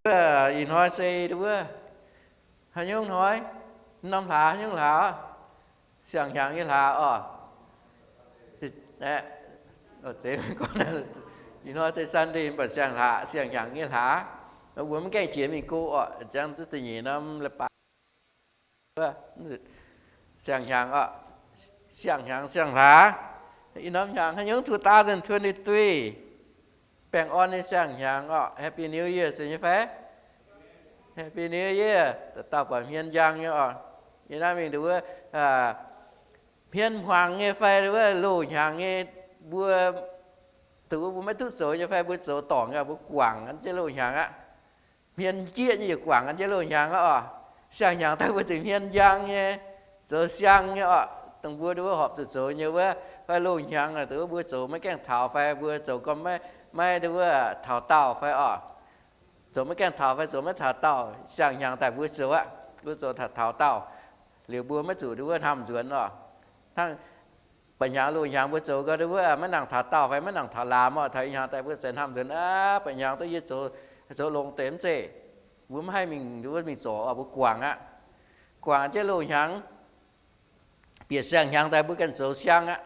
Ih hnoi se wuov, haaix nyungc hnoi, norm hlaax, haaix nyungc hlaax? Siang-hnyangx nyei hlaax oc. Ih hnoi se Sunday, mv baac siang-hnyangx, siang-hnyangx nyei hlaax. Mbuo maiv gaengh jiex mingh go oc, ziangh duqv da'nyeic norm leiz-baaix. Siang-hnyangx oc, siang-hnyangx siang-hlaax. Ih norm hnyangx haaix nyungc, two thousand twenty-three, baengh orn nyei siang-hnyangx oc. Happy New Year zeiz nyei fai? Happy New Year. Dauh dauh buatc hmien njang nyei oc. Yie naaiv mingh nduov, hmien hmuangx nyei fai wuov loz-hnyangx nyei, mbuo, dongh wuov mbuo maiv duqv zoux nyei fai mbuo zoux dorngc aqv, mbuo guangc an jienv loz-hnyangx aqv. Hmien jieqv nyei yaac guangc an jienv loz-hnyangx aqv oc. Siang-hnyangx daaih mbuo zuqc hmien njang nyei, zoux siang nyei oc. Dongh mbuo nduov horpc zuqc zoux nyei wuov, fai loz-hnyangx dongh wuov mbuo zoux maiv gaengh taux fai mbuo zoux gorngv maiv, maiv nduov taux daauh fai oc. Zoux maiv gaengh taux fai zoux maiv taux daauh, siang-hnyangx daaih mbuo zoux aqv, mbuo zoux taux, taux daauh. Liuz mbuo maiv zuqc nduov hnamv nzuonx oc. Hnangv ba'hnyangx loz-hnyangx mbuo zoux gau nduov maiv nangc taux daauh fai maiv nangc taux laamz oc. Taux ih hnyangx daaih mbuo se hnamv nzuonx aqv, ba'hnyangx duqv yie zoux, zoux longx deix mv zeiz. Mbuo maiv haih mingh nduov mingh zorc oc, mbuo guangc aqv. Guangc jienv loz-hnyangx, bieqc siang-hnyangx daaih mbuo ganh zoux siang aqv.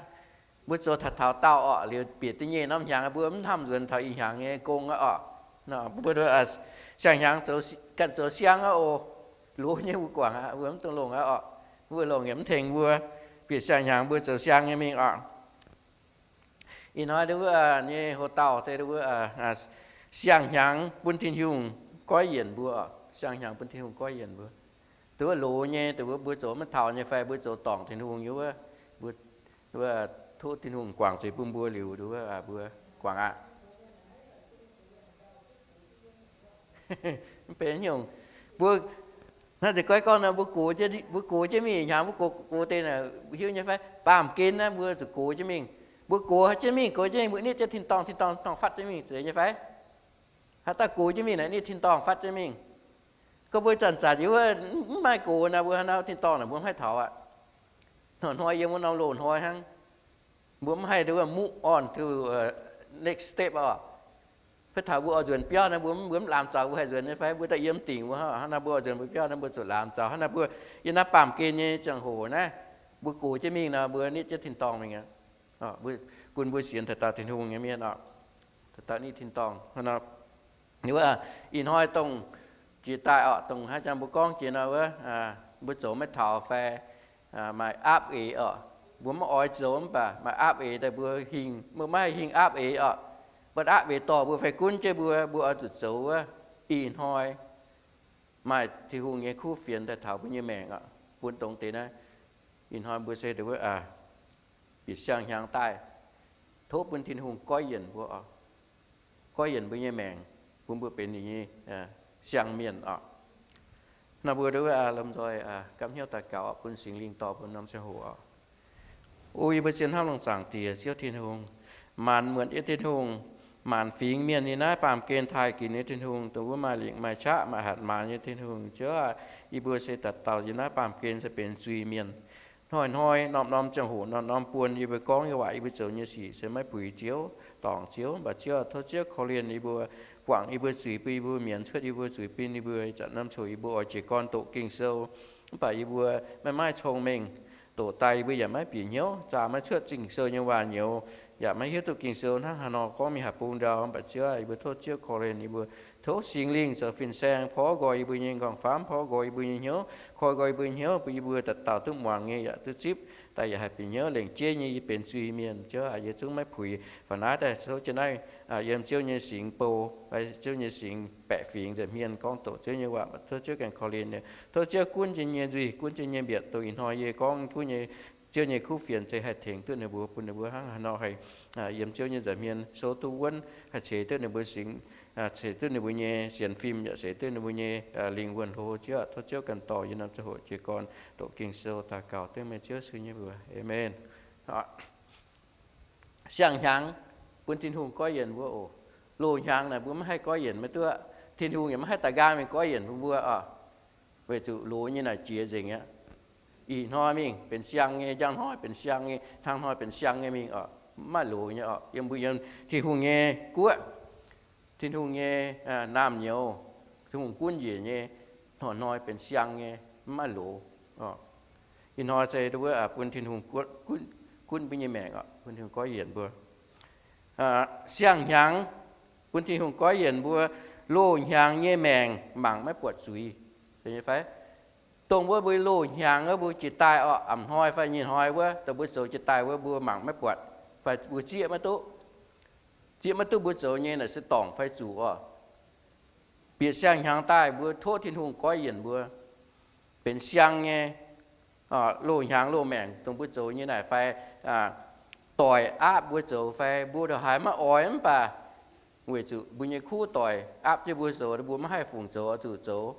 Mbuo zoux taux, taux daauh oc. Liuz bieqc da'nyeic norm hnyangx mbuo mv hnamv nzuonx taux ih hnyangx nyei gong aqv oc. Mbuo siang-hnyangx ganh zoux siang aqv oc. Loz nyei mbuo guangc aqv, mbuo mv dungx longc aqv oc. Mbuo longc yaac mv tengx mbuo. Bieqc siang-hnyangx mbuo zoux siang nyei mingh oc. Ih hnoi nduov nyei hoc dauh deix nduov, siang-hnyangx bun Tin-Hungh goiv yienc mbuo oc. Siang-hnyangx bun Tin-Hungh goiv yienc mbuo. Dongh wuov loz nyei, dongh wuov mbuo zoux maiv taux nyei fai mbuo zoux dorngc Tin-Hungh nyei wuov, mbuo, wuov, tov Tin-Hungh guangc zuiz bun mbuo liuz, nduov wuov mbuo guangc aqv. Mv benx nyungc, mbuo hnangv nzunc goiv gorngv nor, mbuo gox, mbuo gox jienv mingh hnyangx, mbuo gox, gox deix naaic hiuv nyei fai? Baamh gen naaiv mbuo zuqc gox jienv mingh. Mbuo gox jienv mingh, gox jienv mingh, mbuo nitv jienv tin-dorngh, tin-dorngh, tin-dorngh fatv jienv mingh, zeiz nyei fai? Haaix dauh gox jienv mingh naaic, nitv tin-dorngh fatv jienv mingh. Gorngv mbuo zanc-zanc yie wuov mv maaih gox naaic, mbuo hnangv nor tin-dorngh naaic mbuo mv haih taux aqv. Hnoi-hnoi yiem wuov norm loz-hnoi hnangv, mbuo mv haih nduov move on to next step oc. Fai taux mbuo oix nzuonx biauv naaic, mbuo, mbuo mv laamx zaux, mbuo haih nzuonx nyei fai? Mbuo daaih yiem dingc wuov hnangv nor, mbuo oix nzuonx mbuo biauv naaic, mbuo zuqc laamx zaux. Hnangv naaic mbuo yiem naaiv baamh gen nyei ziangh hoc naaiv, mbuo gox jienv mingh nor, mbuo nitv jienv tin-dorngh mingh aqv. Bun mbuo sienx taux dauh Tin-Hungh nyei mienh oc, taux dauh nitv tin-dorngh. Ih hnoi dongh jiex daaih oc, dongh haaix zanc mbuo gorngv jiex nor wuov, mbuo zoux maiv taux fai maaih aapv eix oc. Mbuo maiv oix zoux mv baac maaih aapv eix daaih mbuo hingh, mbuo maiv haih hingh aapv eix oc. Mbuo aapv eix dorh mbuo fai gunv jienv mbuo, mbuo oix zuqc zoux wuov. Ih hnoi maaih Tin-Hungh nyei kuv fienx daaih taux mbuo nyei maengc oc, bun dongh deix naaiv. Ih hnoi mbuo se bieqc siang-hnyangx daaih, tov bun Tin-Hungh goiv yienc mbuo oc, goiv yienc mbuo nyei maengc, bun mbuo benx ninh nyei siang-mienh oc. Naaiv mbuo lomh nzoih gapv hnyouv daux gaux oc, bun Singx Lingh dorh mbuo norm ziangh hoc oc. O yie mbuo zien hnamv longx zaangc Diex, Ziouv Tin-Hungh, maanc muotc nyei Tin-Hungh, maanc fingx mienh yiem naaiv baamh gen taaih ginx nyei Tin-Hungh, dongh wuov maaih lingc maaih qaqv maaih hatc maaz nyei Tin-Hungh. Ziouv aah, yie mbuo se dauh dauh yiem naaiv baamh gen se benx zuiz-mienh. Hnoi-hnoi norm-norm ziangh hoc norm-norm buon yie mbuo gorngv nyei waac, yie mbuo zoux nyei sic se maiv puix Ziouv, dorngc Ziouv. Mv baac Ziouv aah, tov Ziouv korv-lienh yie mbuo, guangc yie mbuo zuiz, bun yie mbuo mienz cuotv yie mbuo zuiz, bun yie mbuo ih zanc norm ziangh hoc yie mbuo oix jiez gorn doqc Ging-Sou. Mv baac yie mbuo maiv maaih cong-mengh, doqc daaih yie mbuo yaac maiv bieqc hnyouv, zaah maiv cuotv Ging-Sou nyei waac-nyouz, yaac maiv hiuv duqv Ging-Sou hnangv haaix nor gorngv mingh haaix bung ndau. Mv baac Ziouv aah, yie mbuo tov Ziouv korv-lienh yie mbuo, tov Singx Lingh zoux fin-saeng porv nqoi yie mbuo nyei nqorngv-famv, porv nqoi yie mbuo nyei hnyouv, koi nqoi yie mbuo nyei hnyouv, bun yie mbuo dauh dauh duqv muangx nyei yaac duqv zipv, daaih yaac haih bieqc hnyouv lengc jeiv nyei yie benx zuiz-mienh. Ziouv aah, yie zungv maiv puix. Fai naaiv daaih tov jienv naaiv yiem Ziouv nyei singx bou, Ziouv nyei singx baeqc fingx nza'hmien gorngv doqc Ziouv nyei waac, tov Ziouv ganh korv-lienh. Tov Ziouv gunv jienv nyei nzuih, gunv jienv nyei mbietc, dongh ih hnoi yie gorngv gunv nyei Ziouv nyei kuv fienx se haih tengx duqv ninh mbuo, bun ninh mbuo hnangv haaix nor haih yiem Ziouv nyei nza'hmien souv duqv wuonv, haih ceix duqv ninh mbuo singx, ceix duqv ninh mbuo nyei sienx fim, yaac ceix duqv ninh mbuo nyei lingh wuonh hlo. Ziouv aah, tov Ziouv ganh dorh yie norm ziangh hoc jiez gorn doqc Ging-Sou daux gaux dengv meih Ziouv Yesu nyei mbuox. Aamen. Siang-hnyangx bun Tin-Hungh goiv yienc mbuo oc. Loz-hnyangx naaic mbuo maiv haih goiv yienc maiv duqv. Tin-Hungh yaac maiv haih daaih nqaang mingh goiv yienc bun mbuo oc. Weic zuqc loz nyei naaic jiex nzengc aqv. Ih hnoi mingh benx siang nyei, njang hnoi benx siang nyei, hnangv hnoi benx siang nyei mingh oc. Mv maaih loz nyei oc. Yiem mbuo yiem Tin-Hungh nyei guoqv, Tin-Hungh nyei naamh nyouz, Tin-Hungh gunv njiec nyei, hnoi-hnoi benx siang nyei, mv maaih loz. Ih hnoi se wuov bun Tin-Hungh gunv mbuo nyei maengc, bun Tin-Hungh goiv yienc mbuo. Siang-hnyangx bun Tin-Hungh goiv yienc mbuo, loz-hnyangx nyei maengc mangc maiv buatc zuiz. Fai dongh wuov mbuo loz-hnyangx wuov mbuo jiex daaih orqc, a'hnoi fai nyei hnoi wuov, dongh mbuo zoux jiex daaih wuov mbuo mangc maiv buatc, fai mbuo zieqv maiv duqv. Zieqv maiv duqv mbuo zoux nyei naaic se dorngc fai zuqc orqc. Bieqc siang-hnyangx daaih mbuo tov Tin-Hungh goiv yienc mbuo, benx siang nyei loz-hnyangx loz-maengc dongh mbuo zoux nyei naaic fai doic aapv mbuo zoux fai mbuo ndongc haaix maiv oix mv baac weic zuqc mbuo nyei kuv doic aapv jienv mbuo zoux, mbuo maiv haih fungc zoux oix zuqc zoux.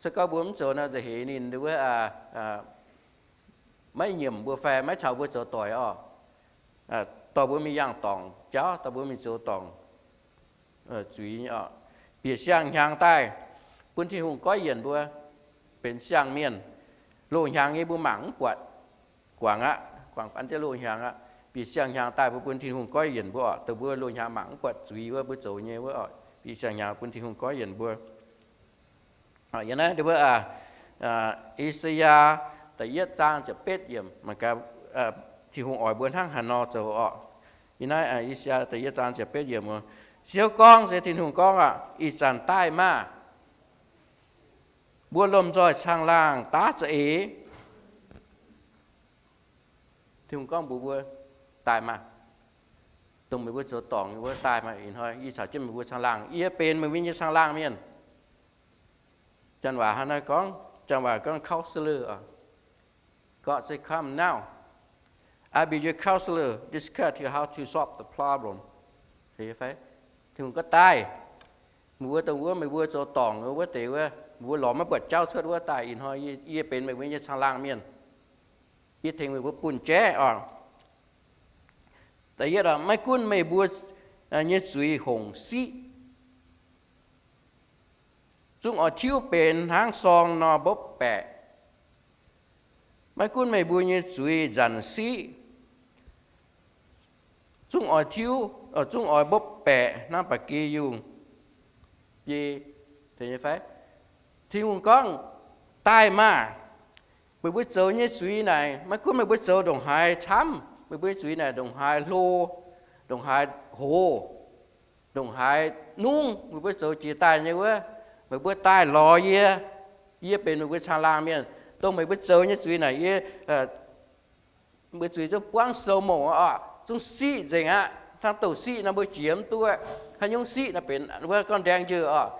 Se gorngv mbuo mv zoux nor nza'heix ninh wuov maiv nyiemc mbuo fai maiv caux mbuo zoux doic orqc. Dorh mbuo mingh yangh dorngc jauv, dorh mbuo mingh zoux dorngc zuiz. Bieqc siang-hnyangx daaih bun Tin-Hungh goiv yienc mbuo benx siang-mienh. Loz-hnyangx nyei mbuo mangc mv buatc, guangc aqv, guangc an jienv loz-hnyangx aqv. Bieqc siang-hnyangx daaih mbuo bun Tin-Hungh goiv yienc mbuo orqc, dongh mbuo loz-hnyangx mangc mv buatc zuiz wuov mbuo zoux nyei wuov orqc, bieqc siang-hnyangx bun Tin-Hungh goiv yienc mbuo. Yiem naaiv wuov, I^saa^yaa da'yietv zaang ziepc betv yiemc, mangc gaax Tin-Hungh oix mbuo hnangv haaix nor zoux orqc. Yiem naaiv I^saa^yaa da'yietv zaang ziepc betv yiemc, Ziouv gorngv, se Tin-Hungh gorngv aqv, Ih zanc daaih maah! Mbuo lomh nzoih caangh laangh daav za'eix. Tin-Hungh gorngv mbuox mbuo, daaih maah! Dongh meih mbuo zoux dorngc nyei wuov daaih maah! Ih hnoi yie caux jienv meih mbuo caangh laangh. Yie benx meih mbuo nyei caangh laangh mienh. Janx waac hnangv naaiv gorngv, janx waac gorngv counselor. God say, come now, I'll be your counselor, discuss how to solve the problem. Tin-Hungh gorngv, daaih, meih mbuo dongh wuov meih mbuo zoux dorngc wuov deix wuov, meih mbuo lorz maiv buatc jauv cuotv wuov, daaih ih hnoi yie benx meih mbuo nyei caangh laangh mienh. Yie tengx meih mbuo bun jaiv oc. Da'yietv, maiv gunv meih mbuo nyei zuiz hongc siqv, zungv oix tiuv benx hnangv sorng nor mbopv baeqc. Maiv gunv meih mbuo nyei zuiz nzanc siqv, zungv oix tiuv, zungv oix mbopv baeqc hnangv ba'gi yungh biei. Tin-Hungh gorngv, daaih maah! Meih mbuo zoux nyei zuiz naaic, maiv gunv meih mbuo zoux ndongc haaix camv, meih mbuo nyei zuiz naaic ndongc haaix hlo, ndongc haaix hoz, ndongc haaix nungv meih mbuo zoux jiex daaih nyei wuov, meih mbuo daaih lorz yie. Yie benx meih mbuo caangh laangh mienh. Dongh meih mbuo zoux nyei zuiz naaic yie, mbuo zuiz zungv buangv sou mouc oc, zungv siqv nzengc aqv. Hnangv douz-siqv nor mbuo jiex mv duqv. Haaix nyungc siqv nor benx wuov gorngv ndaeng-njouh oc.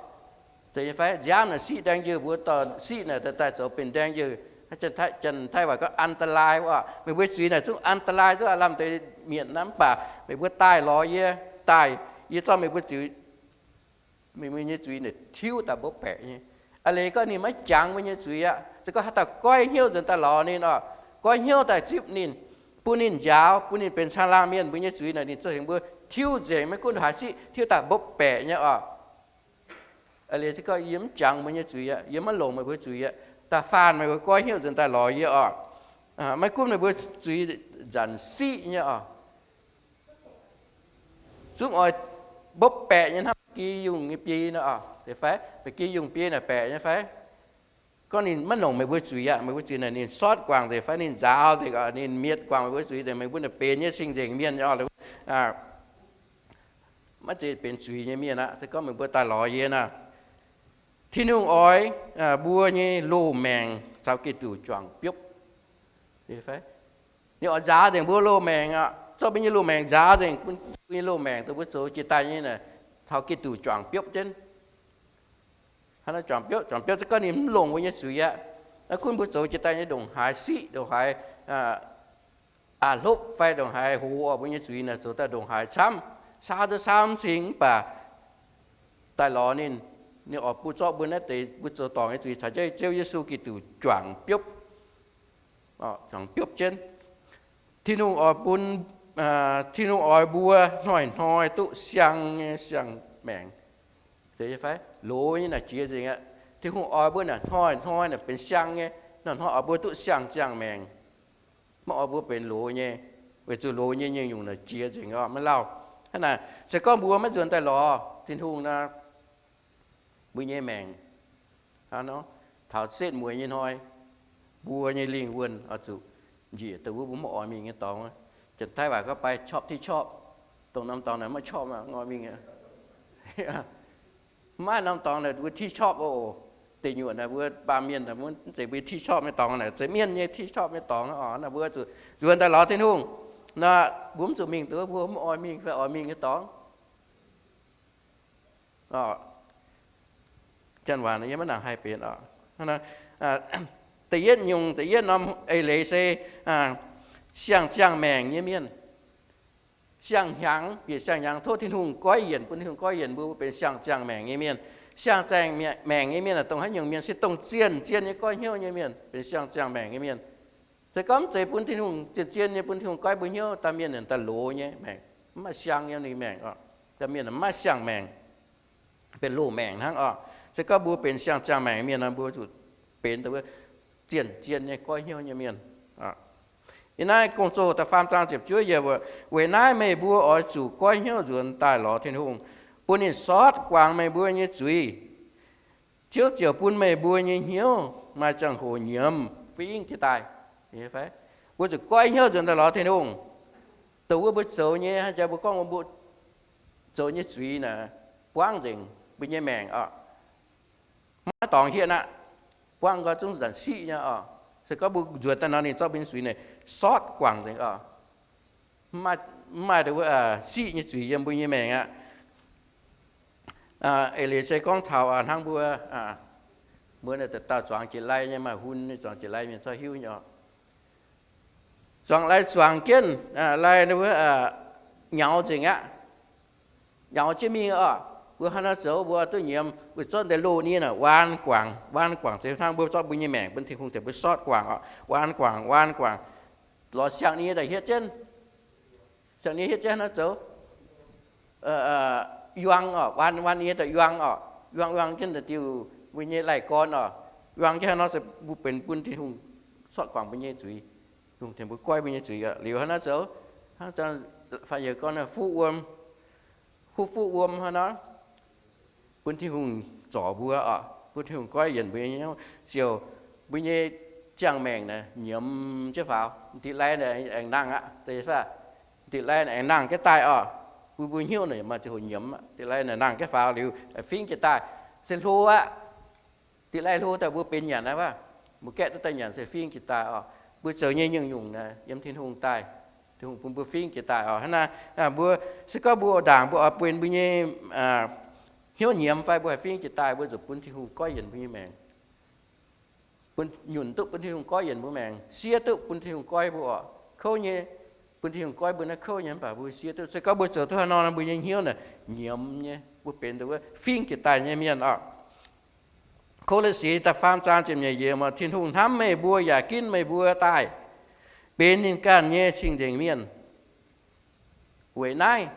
Fai nziaamv naaic siqv ndaeng-njouh, mbuo dorh siqv naaic daaih zoux benx ndaeng-njouh. Janx-Taiv waac gorngv อันตราย oc. Meih mbuo zuiz naaic zungv อันตราย zungv aav lamh deix mietc naaiv, mv baac meih mbuo daaih lorz yie, daaih, yie zorqv meih mbuo zuiz, meih mbuo nyei zuiz naaic tiuv daaih mbopv baeqc nyei. Aa leiz gorngv ninh maiv jangx mbuo nyei zuiz aqv. Se gorngv haaix dauh goiv hnyouv nzuonx daaih lorz ninh oc, goiv hnyouv daaih zipv ninh, bun ninh njaaux, bun ninh benx caangh laangh mienh, mbuo nyei zuiz naaic ninh zoux hengx mbuo tiuv nzengc, maiv gunv haaix siqv, tiuv daaih mbopv baeqc nyei oc. Aa leiz se gorngv yie mv jangx mbuo nyei zuiz aqv, yie maiv longc meih mbuo zuiz aqv, da'faanh meih mbuo goiv hnyouv nzuonx daaih lorz yie oc. Maiv gunv meih mbuo zuiz nzanc siqv nyei oc, zungv oix mbopv baeqc nyei hnangv ba'gi yungh nyei biei nor oc. Deix fai ba'gi yungh biei naaic baeqc nyei fai? Gorngv ninh maiv longc meih mbuo zuiz aqv, meih mbuo zuiz naaic ninh sortv guangc nzengc fai ninh nzaaux nzengc oc, ninh mietc guangc meih mbuo zuiz nzengc, meih mbuo naaic benx nyei cing-nzengc mienh oc. Maiv zeiz benx zuiz nyei mienh aqv. Se gorngv meih mbuo daaih lorz yie naaic, Tin-Hungh oix mbuo nyei loz-maengc caux Giduc juangc biopv. Ninh oix nzaaux nzengc mbuo loz-maengc aqv. Zorqv mbuo nyei loz-maengc nzaaux nzengc, mbuo nyei loz-maengc dongh mbuo zoux jiex daaih nyei naaic taux Giduc juangc biopv jienv. Hnangv naaiv juangc biopv, juangc biopv se gorngv ninh mv longc mbuo nyei zuiz aqv. Naaiv gunv mbuo zoux jiex daaih nyei ndongc haaix siqv, ndongc haaix aav hlopv fai ndongc haaix hoz oc, mbuo nyei zuiz naaic zoux daaih ndongc haaix camv, saauv duqv saauv mv cing mv baac daaih lorz ninh, ninh oix bun, zorqv mbuo naaiv deix mbuo zoux dorngc nyei zuiz caux jienv Ziouv Yesu Giduc juangc biopv, juangc biopv jienv. Tin-Hungh oix bun, Tin-Hungh oix mbuo hnoi-hnoi duqv siang nyei siang-maengc. Loz nyei naaic jiex nzengc aqv. Tin-Hungh oix mbuo naaic hnoi-hnoi naaic benx siang nyei, hnoi-hnoi oix mbuo duqv siang-siang maengc. Maiv oix mbuo benx loz nyei, weic zuqc loz nyei nyungc-nyungc naaic jiex nzengc oc, maiv lauh. Hnangv naaic, se gorngv mbuo maiv nzuonx daaih lorz Tin-Hungh nor, mbuo nyei maengc Hnangv nor, taux setv mueiz nyei hnoi, mbuo nyei lingh wuonh oix zuqc njiec dongh wuov mbuo maiv oix mingh nyei dorngx. Janx-Taiv waac gorngv ไปชอบที่ชอบ, dongh norm dorngx naaic maiv chop, maiv oix mingh. Maiv norm dorngx naaic mbuo ที่ชอบ oc. Deic nyuoqc naaic mbuo baamh mienh naaic mv zeiz mbuo ที่ชอบ nyei dorngx naaic, zeiz mienh nyei ที่ชอบ nyei dorngx oc. Naaic mbuo zuqc nzuonx daaih lorz Tin-Hungh. Naaic mbuo mv zuqc mingh dongh wuov mbuo maiv oix mingh fai oix mingh nyei dorngx. Janx-waac yie maiv nangc haih benx oc. Da'yietv nyungc, da'yietv norm eix leiz se siang-ziangh maengc nyei mienh. Siang-hnyangx, bieqc siang-hnyangx tov Tin-Hungh goiv yienc, bun Tin-Hungh goiv yienc mbuo benx siang-ziangh maengc nyei mienh. Siang-ziangh maengc nyei mienh dongh haaix nyungc mienh? Se dongh zienh zienh nyei goiv hnyouv nyei mienh benx siang-ziangh maengc nyei mienh. Se gorngv mv zeiz bun Tin-Hungh zienh zienh nyei bun Tin-Hungh goiv mbuo hnyouv, da'mienh ninh daaih loz nyei maengc, mv maaih siang nyei mingh maengc oc. Da'mienh mv maaih siang-maengc, benx loz-maengc hnangv oc. Se gorngv mbuo benx siang-ziangh maengc mienh nor, mbuo zuqc benx dongh wuov zienh zienh nyei goiv hnyouv nyei mienh. Yiem naaiv Gong-Zoh da'faam zaang ziepc juov yiemc, weic naaiv meih mbuo oix zuqc goiv hnyouv nzuonx daaih lorz Tin-Hungh, bun ninh sortv guangc meih mbuo nyei zuiz. Ziouv ziouc bun meih mbuo nyei hnyouv maaih ziangh hoc nyiemz fingx jiez daaih. Mbuo zuqc goiv hnyouv nzuonx daaih lorz Tin-Hungh. Dongh wuov mbuo zoux nyei, haaix jaax mbuo gorngv mbuo zoux nyei zuiz naaic, buangv nzengc mbuo nyei maengc oc. Maiv dorngx hietv aqv. Buangv nqoi zungv zanc siqv nyei oc. Se gorngv mbuo nzuonx daaih nor, ninh zorqv mbuo nyei zuiz naaic sortv guangc nzengc oc. Mv maaih dongh wuov siqv nyei zuiz yiem mbuo nyei maengc aqv. Eix leiz se gorngv taux hnangv mbuo, mbuo naaiv dauh zuangx jiex lai nyei, maaih hun nyei zuangx jiex lai mienh corc hiuv nyei oc. Zuangx lai zuangx jienv, lai wuov nyaux nzengc aqv. Nyaux jienv mingh oc. Mbuo hnangv naaiv zoux mbuo duqv nyiemz, weic zorqv deix loz-nie naaic waan guangc, waan guangc se hnangv mbuo zorqv mbuo nyei maengc bun Tin-Hungh deix mbuo sortv guangc oc. Waan guangc, waan guangc, lorz siang-nie daaih hietv jienv. Siang-nie hietv jienv hnangv naaiv zoux yuang oc, waan, waan nie daaih yuang oc. Yuang, yuang jienv daaih diuh mbuo nyei lai-gorn oc. Yuang jienv hnangv nor se mbuo benx bun Tin-Hungh sortv guangc mbuo nyei zuiz. Tin-Hungh tengx mbuo goiv mbuo nyei zuiz oc. Liuz hnangv naaiv zoux, hnangv fai yie gorngv naaiv fuqv wuom, huv fuqv wuom hnangv nor, bun Tin-Hungh zorc mbuo oc, bun Tin-Hungh goiv yienc mbuo nyei hnyouv, ziouc mbuo nyei ziangh maengc naaic nyiemz jienv faaux. M'diqc lai naaic aengx nangh aqv, m'diqc lai naaic aengx nangh jienv daaih oc. Bun mbuo hnyouv naaic maaih ziangh hoc nyiemz aqv. M'diqc lai naaic nangh jienv faaux liuz fingx jiez daaih, se hlo aqv. M'diqc lai hlo daaih mbuo benx nyanc aqv, mbuo gaeqv duqv daaih nyanc se fingx jiez daaih oc. Mbuo zoux nyei nyungc-nyungc naaic yiem Tin-Hungh daaih. Tin-Hungh bun mbuo fingx jiez daaih oc. Hnangv naaiv mbuo, se gorngv mbuo ndaangc mbuo oix buenx mbuo nyei hnyouv nyiemz fai mbuo haih fingx jiez daaih, mbuo zuqc bun Tin-Hungh goiv yienc mbuo nyei maengc. Bun nyunc duqv bun Tin-Hungh goiv yienc mbuo maengc, siev duqv bun Tin-Hungh goiv mbuo oc. Kouv nyei, bun Tin-Hungh goiv mbuo naaiv kouv nyei, mv baac mbuo siev duqv. Se gorngv mbuo zoux duqv haaix nor, mbuo nyei hnyouv naaic nyiemz nyei, mbuo benx dongh wuov fingx jiez daaih nyei mienh oc. Ko^lo^si da'faam zaang ziepc nyeic yiemc, Tin-Hungh hnamv meih mbuo yaac ginv meih mbuo daaih benx ninh ganh nyei cing-nzengc mienh. Weic naaiv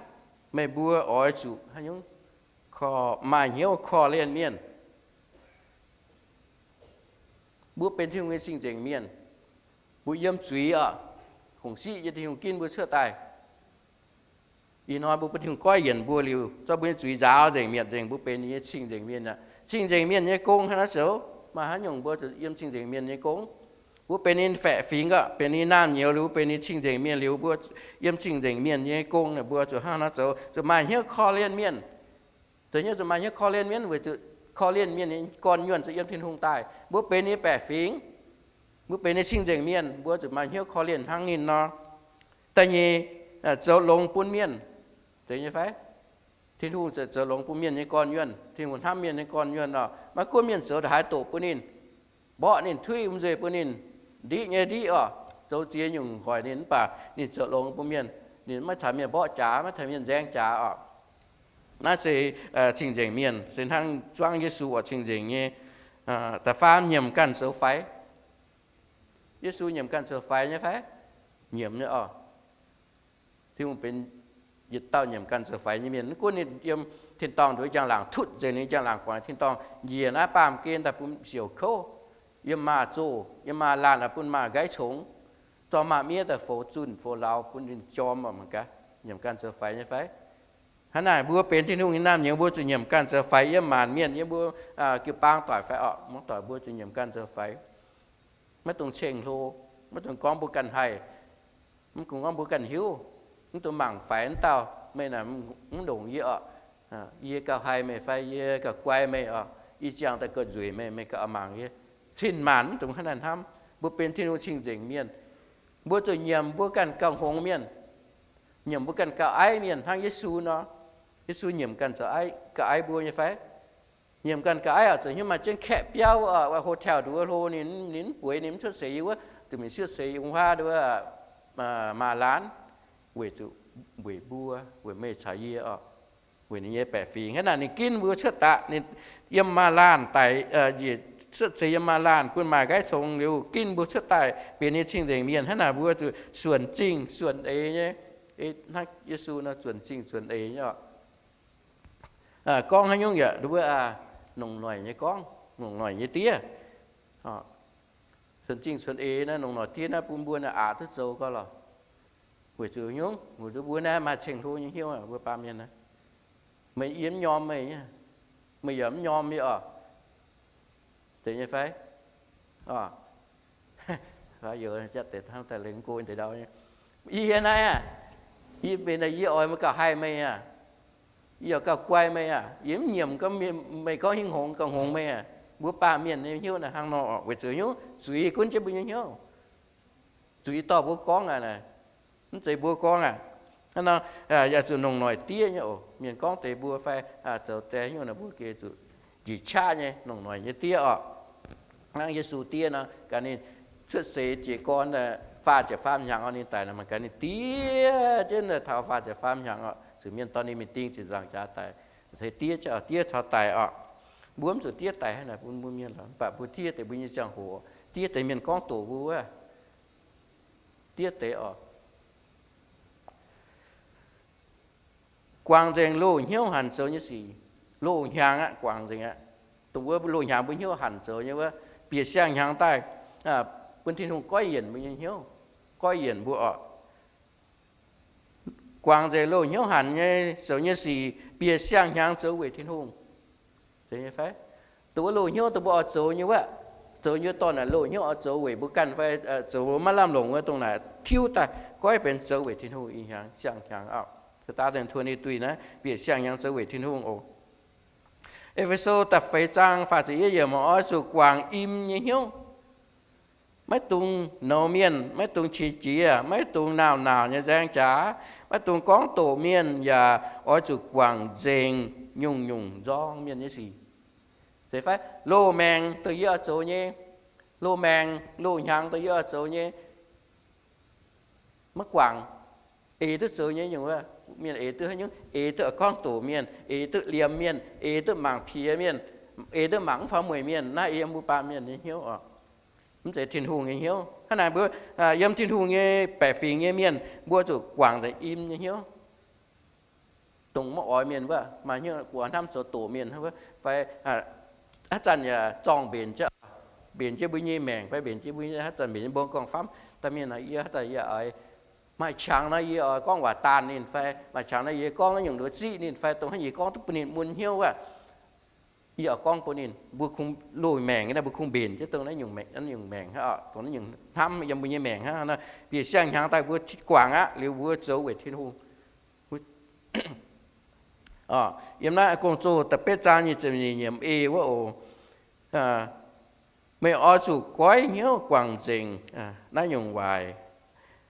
meih mbuo oix zuqc maaih hnyouv korv-lienh mienh. Mbuo benx Tin-Hungh nyei cing-nzengc mienh. Mbuo yiem zuiz oc, hungh siqv nyei Tin-Hungh ginv mbuo cuotv daaih. Ih hnoi mbuo bun Tin-Hungh goiv yienc mbuo liuz, zorqv mbuo nyei zuiz nzaaux nzengc, mietc nzengc, mbuo benx ninh nyei cing-nzengc mienh aqv. Cing-nzengc mienh nyei gong hnangv naaiv zoux, maaih haaix nyungc mbuo zuqc yiem cingh nzengc mienh nyei gong? Mbuo benx ninh faeqc fingx aqv, benx ninh naamh nyouz liuz, mbuo benx ninh cing-nzengc mienh liuz, mbuo yiem cing-nzengc mienh nyei gong, mbuo zuqc hnangv naaiv zoux, zuqc maaih hnyouv korv-lienh mienh. Deix hnyouv zuqc maaih hnyouv korv-lienh mienh weic zuqc korv-lienh mienh nyei gorn-nyuonh se yiem Tin-Hungh daaih. Mbuo benx ninh faeqc fingx, mbuo benx ninh cing-nzengc mienh, mbuo zuqc maaih hnyouv korv-lienh hnangv ninh nor. Da'nyeic, zoux longx bun mienh. Zeiz nyei fai? Tin-Hungh zoux longx bun mienh nyei gorn-nyuonh. Tin-Hungh hnamv mienh nyei gorn-nyuonh oc. Maiv gunv mienh zoux ndongc haaix doqc bun ninh, mborqv ninh, tuiv wuom-nzuih bun ninh, ndiqv nyei ndiqv oc, zoux ziex nyungc hoic ninh, mv baac ninh zoux longx bun mienh. Ninh maiv taux mienh mborqv jaax, maiv taux mienh nzaeng jaax oc. Naaiv se cing-nzengc mienh, se hnangv zuangv Yesu oix cing-nzengc nyei da'faam nyiemc ganh zoux faix. Yesu nyiemc ganh zoux faix nyei fai? Nyiemc nyei oc. Tin-Hungh benx yietc dauh nyiemc ganh zoux faix nyei mienh. Mv gunv ninh yiem tin-dorngh nduov njang-laangc tutv nzengc ninh njang-laangc guangc tin-dorngh, njiec naaiv baamh gen daaih bun siouc kouv, yiem maaz-zoh, yiem maaz-laanh bun maaz-nqaiv congx, zorqv maaz-miev daaih foux zunh foux lauz bun ninh jorm oc. Mangc gaax, nyiemc ganh zoux faix nyei fai? Hnangv naaic, mbuo benx Tin-Hungh nyei naamh nyouz, mbuo zuqc nyiemc ganh zoux faix yiem maanc mienh, yiem mbuo, ah, jiu-baang doic fai orqc, muoz-doic, mbuo zuqc nyiemc ganh zoux faix. Maiv dungx ceng-hlo, maiv dungx gorngv mbuo ganh haih, maiv dungx gorngv mbuo ganh hiuv, maiv dungx mangc faix wuov dauh, meih naaic mv longc yie orqc. Yie gauh haih meih fai yie gauh guai meih orqc, yie ziangh daaih gauh nzueic meih, meih gauh mangc yie. Cin-maanc mv dungx hnangv naaiv hnamv. Mbuo benx Tin-Hungh cing-nzengc mienh, mbuo zuqc nyiemc mbuo ganh gauh hngongx mienh, nyiemc mbuo ganh gauh aiv mienh hnangv Yesu nor. Yesu nyiemc ganh zoux aiv, gauh aiv mbuo nyei fai? Nyiemc ganh gauh aiv oc, zoux hnyouv maaih jienv kaeqv biauv oc, hotel nduov hlo, ninh, ninh mv bueix, ninh mv cuotv seix yiem wuov, zuqc mingh cuotv seix yiem wuov nduov, aa, maaz-laanh, weic zuqc, weic mbuo, weic meih caux yie oc, weic ninh nyei baeqc fingx. Hnangv naaic ninh ginv mbuo cuotv daaih, ninh yiem maaz-laanh daic, cuotv seix yiem maaz-laanh bun maaih nqaiv congx liuz ginv mbuo cuotv daaih benx ninh cing-nzengc mienh. Hnangv naaic mbuo zuqc suonc zingh suonc eix nyei, hnangv Yesu nor suonc zingh suonc eix nyei oc. Gorngv haaix nyungc yaac nduov, aa, longc noic nyei gorngv, longc noic nyei diev. Suonc zingh suonc eix naaiv, longc noic diev naaiv bun mbuo naaiv aqc duqv zoux gau lorqc. Weic zuqc nyungc, weic zuqc mbuo naaiv maaih ceng-hlo nyei hnyouv, mbuo baamh mienh naaiv. Meih yie mv nyorm meih, meih yaac mv nyorm yie oc. Zeiz nyei fai? Yie naaiv aac, yie benx naaiv, yie oix meih gauh haih meih aac, yie yaac gauh guai meih aac, yie mv nyiemc gorngv meih gorngv hingv hngongx gauh hngongx meih aac. Mbuo baamh mienh nyei hnyouv naaiv hnangv nor oc. Weic zuqc nyungc, zuiz gunv jienv mbuo nyei hnyouv. Zuiz dorh mbuo gorngv aqv naaic, mv zeiz mbuo gorngv aqv. Hnangv nor, yaac zuqc longc noic diev nyei oc. Mienh gorngv deix mbuo fai zoux deix nyungc naaic, mbuo geh zuqc njiec qaqv nyei, longc noic nyei diev oc. Hnangv Yesu diev nor, gaax ninh cuotv seix jiez gorn faah ziepc faam hnyangx oc, ninh daic nor, mangc gaax ninh diev jienv taux faah ziepc faam hnyangx oc, zuqc mienh dorh ninh mingh ding ziepc nzaangc jaax daic. Diev, diev caux daic oc. Mbuo mv zuqc diev daic hnangv naaic bun mbuo mienh lorqc. Mv baac mbuo diev deix mbuo nyei ziangh hoc, diev deix mienh gorngv doqc mbuo wuov, diev deix oc. Guangc nzengc loz-hnyouv hanc zoux nyei sic. Loz-hnyangx aqv, guangc nzengc aqv. Dongh wuov loz-hnyangx mbuo hnyouv hanc zoux nyei wuov, bieqc siang-hnyangx daaih bun Tin-Hungh goiv yienc mbuo nyei hnyouv, goiv yienc mbuo oc. Guangc nzengc loz-hnyouv hanc nyei zoux nyei sic, bieqc siang-hnyangx zoux weic Tin-Hungh. Dongh wuov loz-hnyouv dongh mbuo oix zoux nyei wuov, zoux nyei dorngx naaic loz-hnyouv oix zoux weic mbuo ganh fai zoux maiv lamh longc wuov, dongh naaic tiuv daaih goiv benx zoux weic Tin-Hungh ih hnyangx siang-hnyangx oc. Taux daaih twenty-three naaiv bieqc siang-hnyangx zoux weic Tin-Hungh oc. E^fe^so da'feix zaang faah ziepc yietv yiemc, oix zuqc guangc im nyei hnyouv. Maiv dungx nouz mienh, maiv dungx qiex jiez, maiv dungx nauc-nauc nyei nzaeng jaax, maiv dungx gorngv doqc mienh, yaac oix zuqc guangc nzengc nyungc-nyungc nzorng mienh nyei sic. Zeiz fai? Loz-maengc dongh yie oix zoux nyei, loz-maengc loz-hnyangx dongh yie oix zoux nyei, maiv guangc. Eix duqv zoux nyei nyungc wuov, mienh eix duqv haaix nyungc? Eix duqv gorngv doqc mienh, eix duqv liemh mienh, eix duqv mangc piex mienh, eix duqv mangc mv faaux mueic mienh. Naaiv yiem mbuo baamh mienh nyei hnyouv oc. Mv zeiz Tin-Hungh nyei hnyouv. Hnangv naaic mbuo yiem Tin-Hungh nyei baeqc fingx nyei mienh, mbuo zuqc guangc nzengc im nyei hnyouv. Dongh maiv oix mienh wuov, maaih hnyouv guangc hnamv zoux doqc mienh wuov, fai haaix zanc yaac zorng mbenc jienv, mbenc jienv mbuo nyei maengc fai mbenc jienv mbuo, haaix zanc mbenc jienv mbuo gorngv famv, da'mienh naaic yie, haaix zanc yie oix maaih qangx nor, yie oix gorngv waac daanh ninh fai maaih qangx nor, yie gorngv naaiv nyungc nduov ziqv ninh fai dongh haaix yie gorngv duqv bun ninh mun hnyouv wuov, yie oix gorngv bun ninh. Mbuo kungx loz-maengc naaiv, mbuo kungx mbenc jienv dongh naaiv nyungc maengc, dongh naaiv nyungc hnamv yiem mbuo nyei maengc hnangv. Bieqc siang-hnyangx daaih mbuo guangc aqv, liuz mbuo zoux weic Tin-Hungh. Yiem naaiv Gong-Zoh da'betv zaang nyic ziepc nyeic yiemc e wuov oc. Meih oix zuqc goiv hnyouv guangc nzengc naaiv nyungc waaic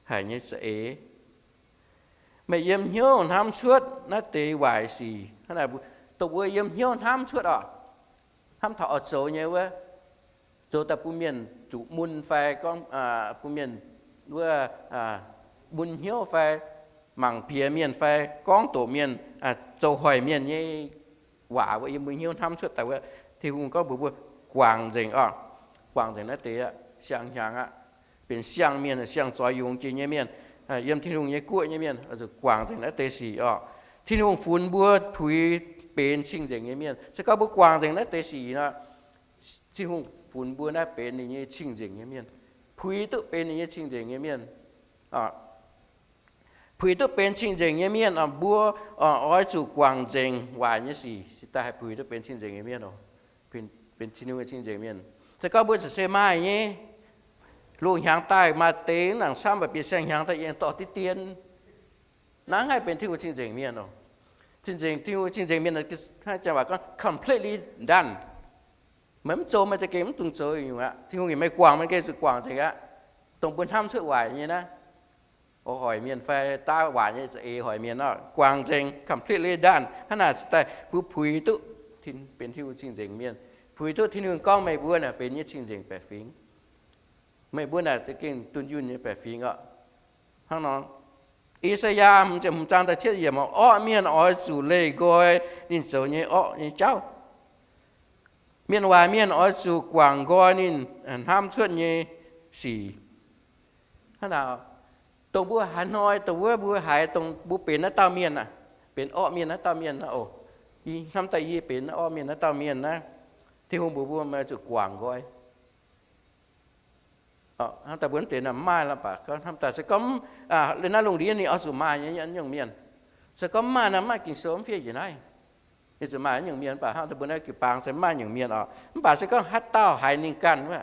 haic nyei za'eix. Meih yiem hnyouv hnamv cuotv naaiv deix waaic sic. Hnangv naaic, dongh mbuo yiem hnyouv hnamv cuotv oc, hnamv taux oix zoux nyei wuov, zoux daaih bun mienh zuqc mun fai gorngv bun mienh wuov mun hnyouv fai mangc piex mienh fai gorngv doqc mienh, zoux hoic mienh nyei waac wuov, yiem mbuo hnyouv hnamv cuotv daaih wuov, Tin-Hungh gorngv mbuox mbuo guangc nzengc oc. Guangc nzengc naaiv deix siang-hnyangx aqv. Benx siang-mienh, siang-zoix yungz jiex nyei mienh, yiem Tin-Hungh nyei guoqv nyei mienh, zuqc guangc nzengc naaiv deix sic oc. Tin-Hungh funx mbuo puix benx cing-nzengc nyei mienh. Se gorngv mbuo guangc nzengc naaiv deix sic nor, Tin-Hungh funx mbuo naaiv benx ninh nyei cing-nzengc nyei mienh, puix duqv benx ninh nyei cing-nzengc nyei mienh. Puix duqv benx cing-nzengc nyei mienh, mbuo oix zuqc guangc nzengc waaic nyei sic, cingx daaih haih puix duqv benx cing-nzengc nyei mienh oc. Benx Tin-Hungh nyei cing-nzengc mienh. Se gorngv mbuo zuqc se maaih nyei, loz-hnyangx daaih maaih deix nangc camv, mv baac bieqc siang-hnyangx daaih yie dorh diqv dien, hnangv haih benx Tin-Hungh cing-nzengc mienh oc. Cing-nzengc, Tin-Hungh cing-nzengc mienh, janx waac gorngv completely done. Meih mv zoux, meih za'gengh mv dungx zoux nyungc aqv. Tin-Hungh yaac meih guangc, meih gengh zuqc guangc nzengc aqv. Dongh mbuo hnamv cuotv waaic nyei naaiv, oix hoic mienh fai daav waaic nyei za'eix hoic mienh oc, guangc nzengc, completely done. Hnangv naaic cingx daaih mbuo puix duqv benx Tin-Hungh cing-nzengc mienh, puix duqv Tin-Hungh gorngv meih mbuo naaic benx nyei cing-nzengc baeqc fingx. Meih mbuo naaic za'gengh dunh yunh nyei baeqc fingx oc. Hnangv nor, I^saa^yaa hmz ziepc hmz zaang da'cietv yiemc, orqv mienh oix zuqc leih nqoi ninh zoux nyei orqv nyei jauv. Mienh waaic mienh oix zuqc guangc nqoi ninh hnamv cuotv nyei sic. Hnangv naaic, dongh mbuo haaix hnoi dongh wuov mbuo haiz dongh mbuo benx naaiv dauh mienh aqv, benx orqv mienh naaiv dauh mienh naaiv oc, yie hnamv daaih yie benx orqv mienh naaiv dauh mienh naaiv, Tin-Hungh mbuox mbuo meih zuqc guangc nqoi. Hnamv daaih mbuo mv deix mv maaih lorqc, mv baac hnamv daaih se gorngv naaiv lungh ndiev ninh oix zuqc maaih nyei nyungc mienh. Se gorngv mv maaih nor, maaih Ging-Sou mv fiev njiec naaiv. Ninh zuqc maaih nyungc mienh, mv baac hnangv daaih mbuo naaiv jiu-baang se maaih nyungc mienh oc. Mv baac se gorngv haaix dauh haiz ninh ganh wuov,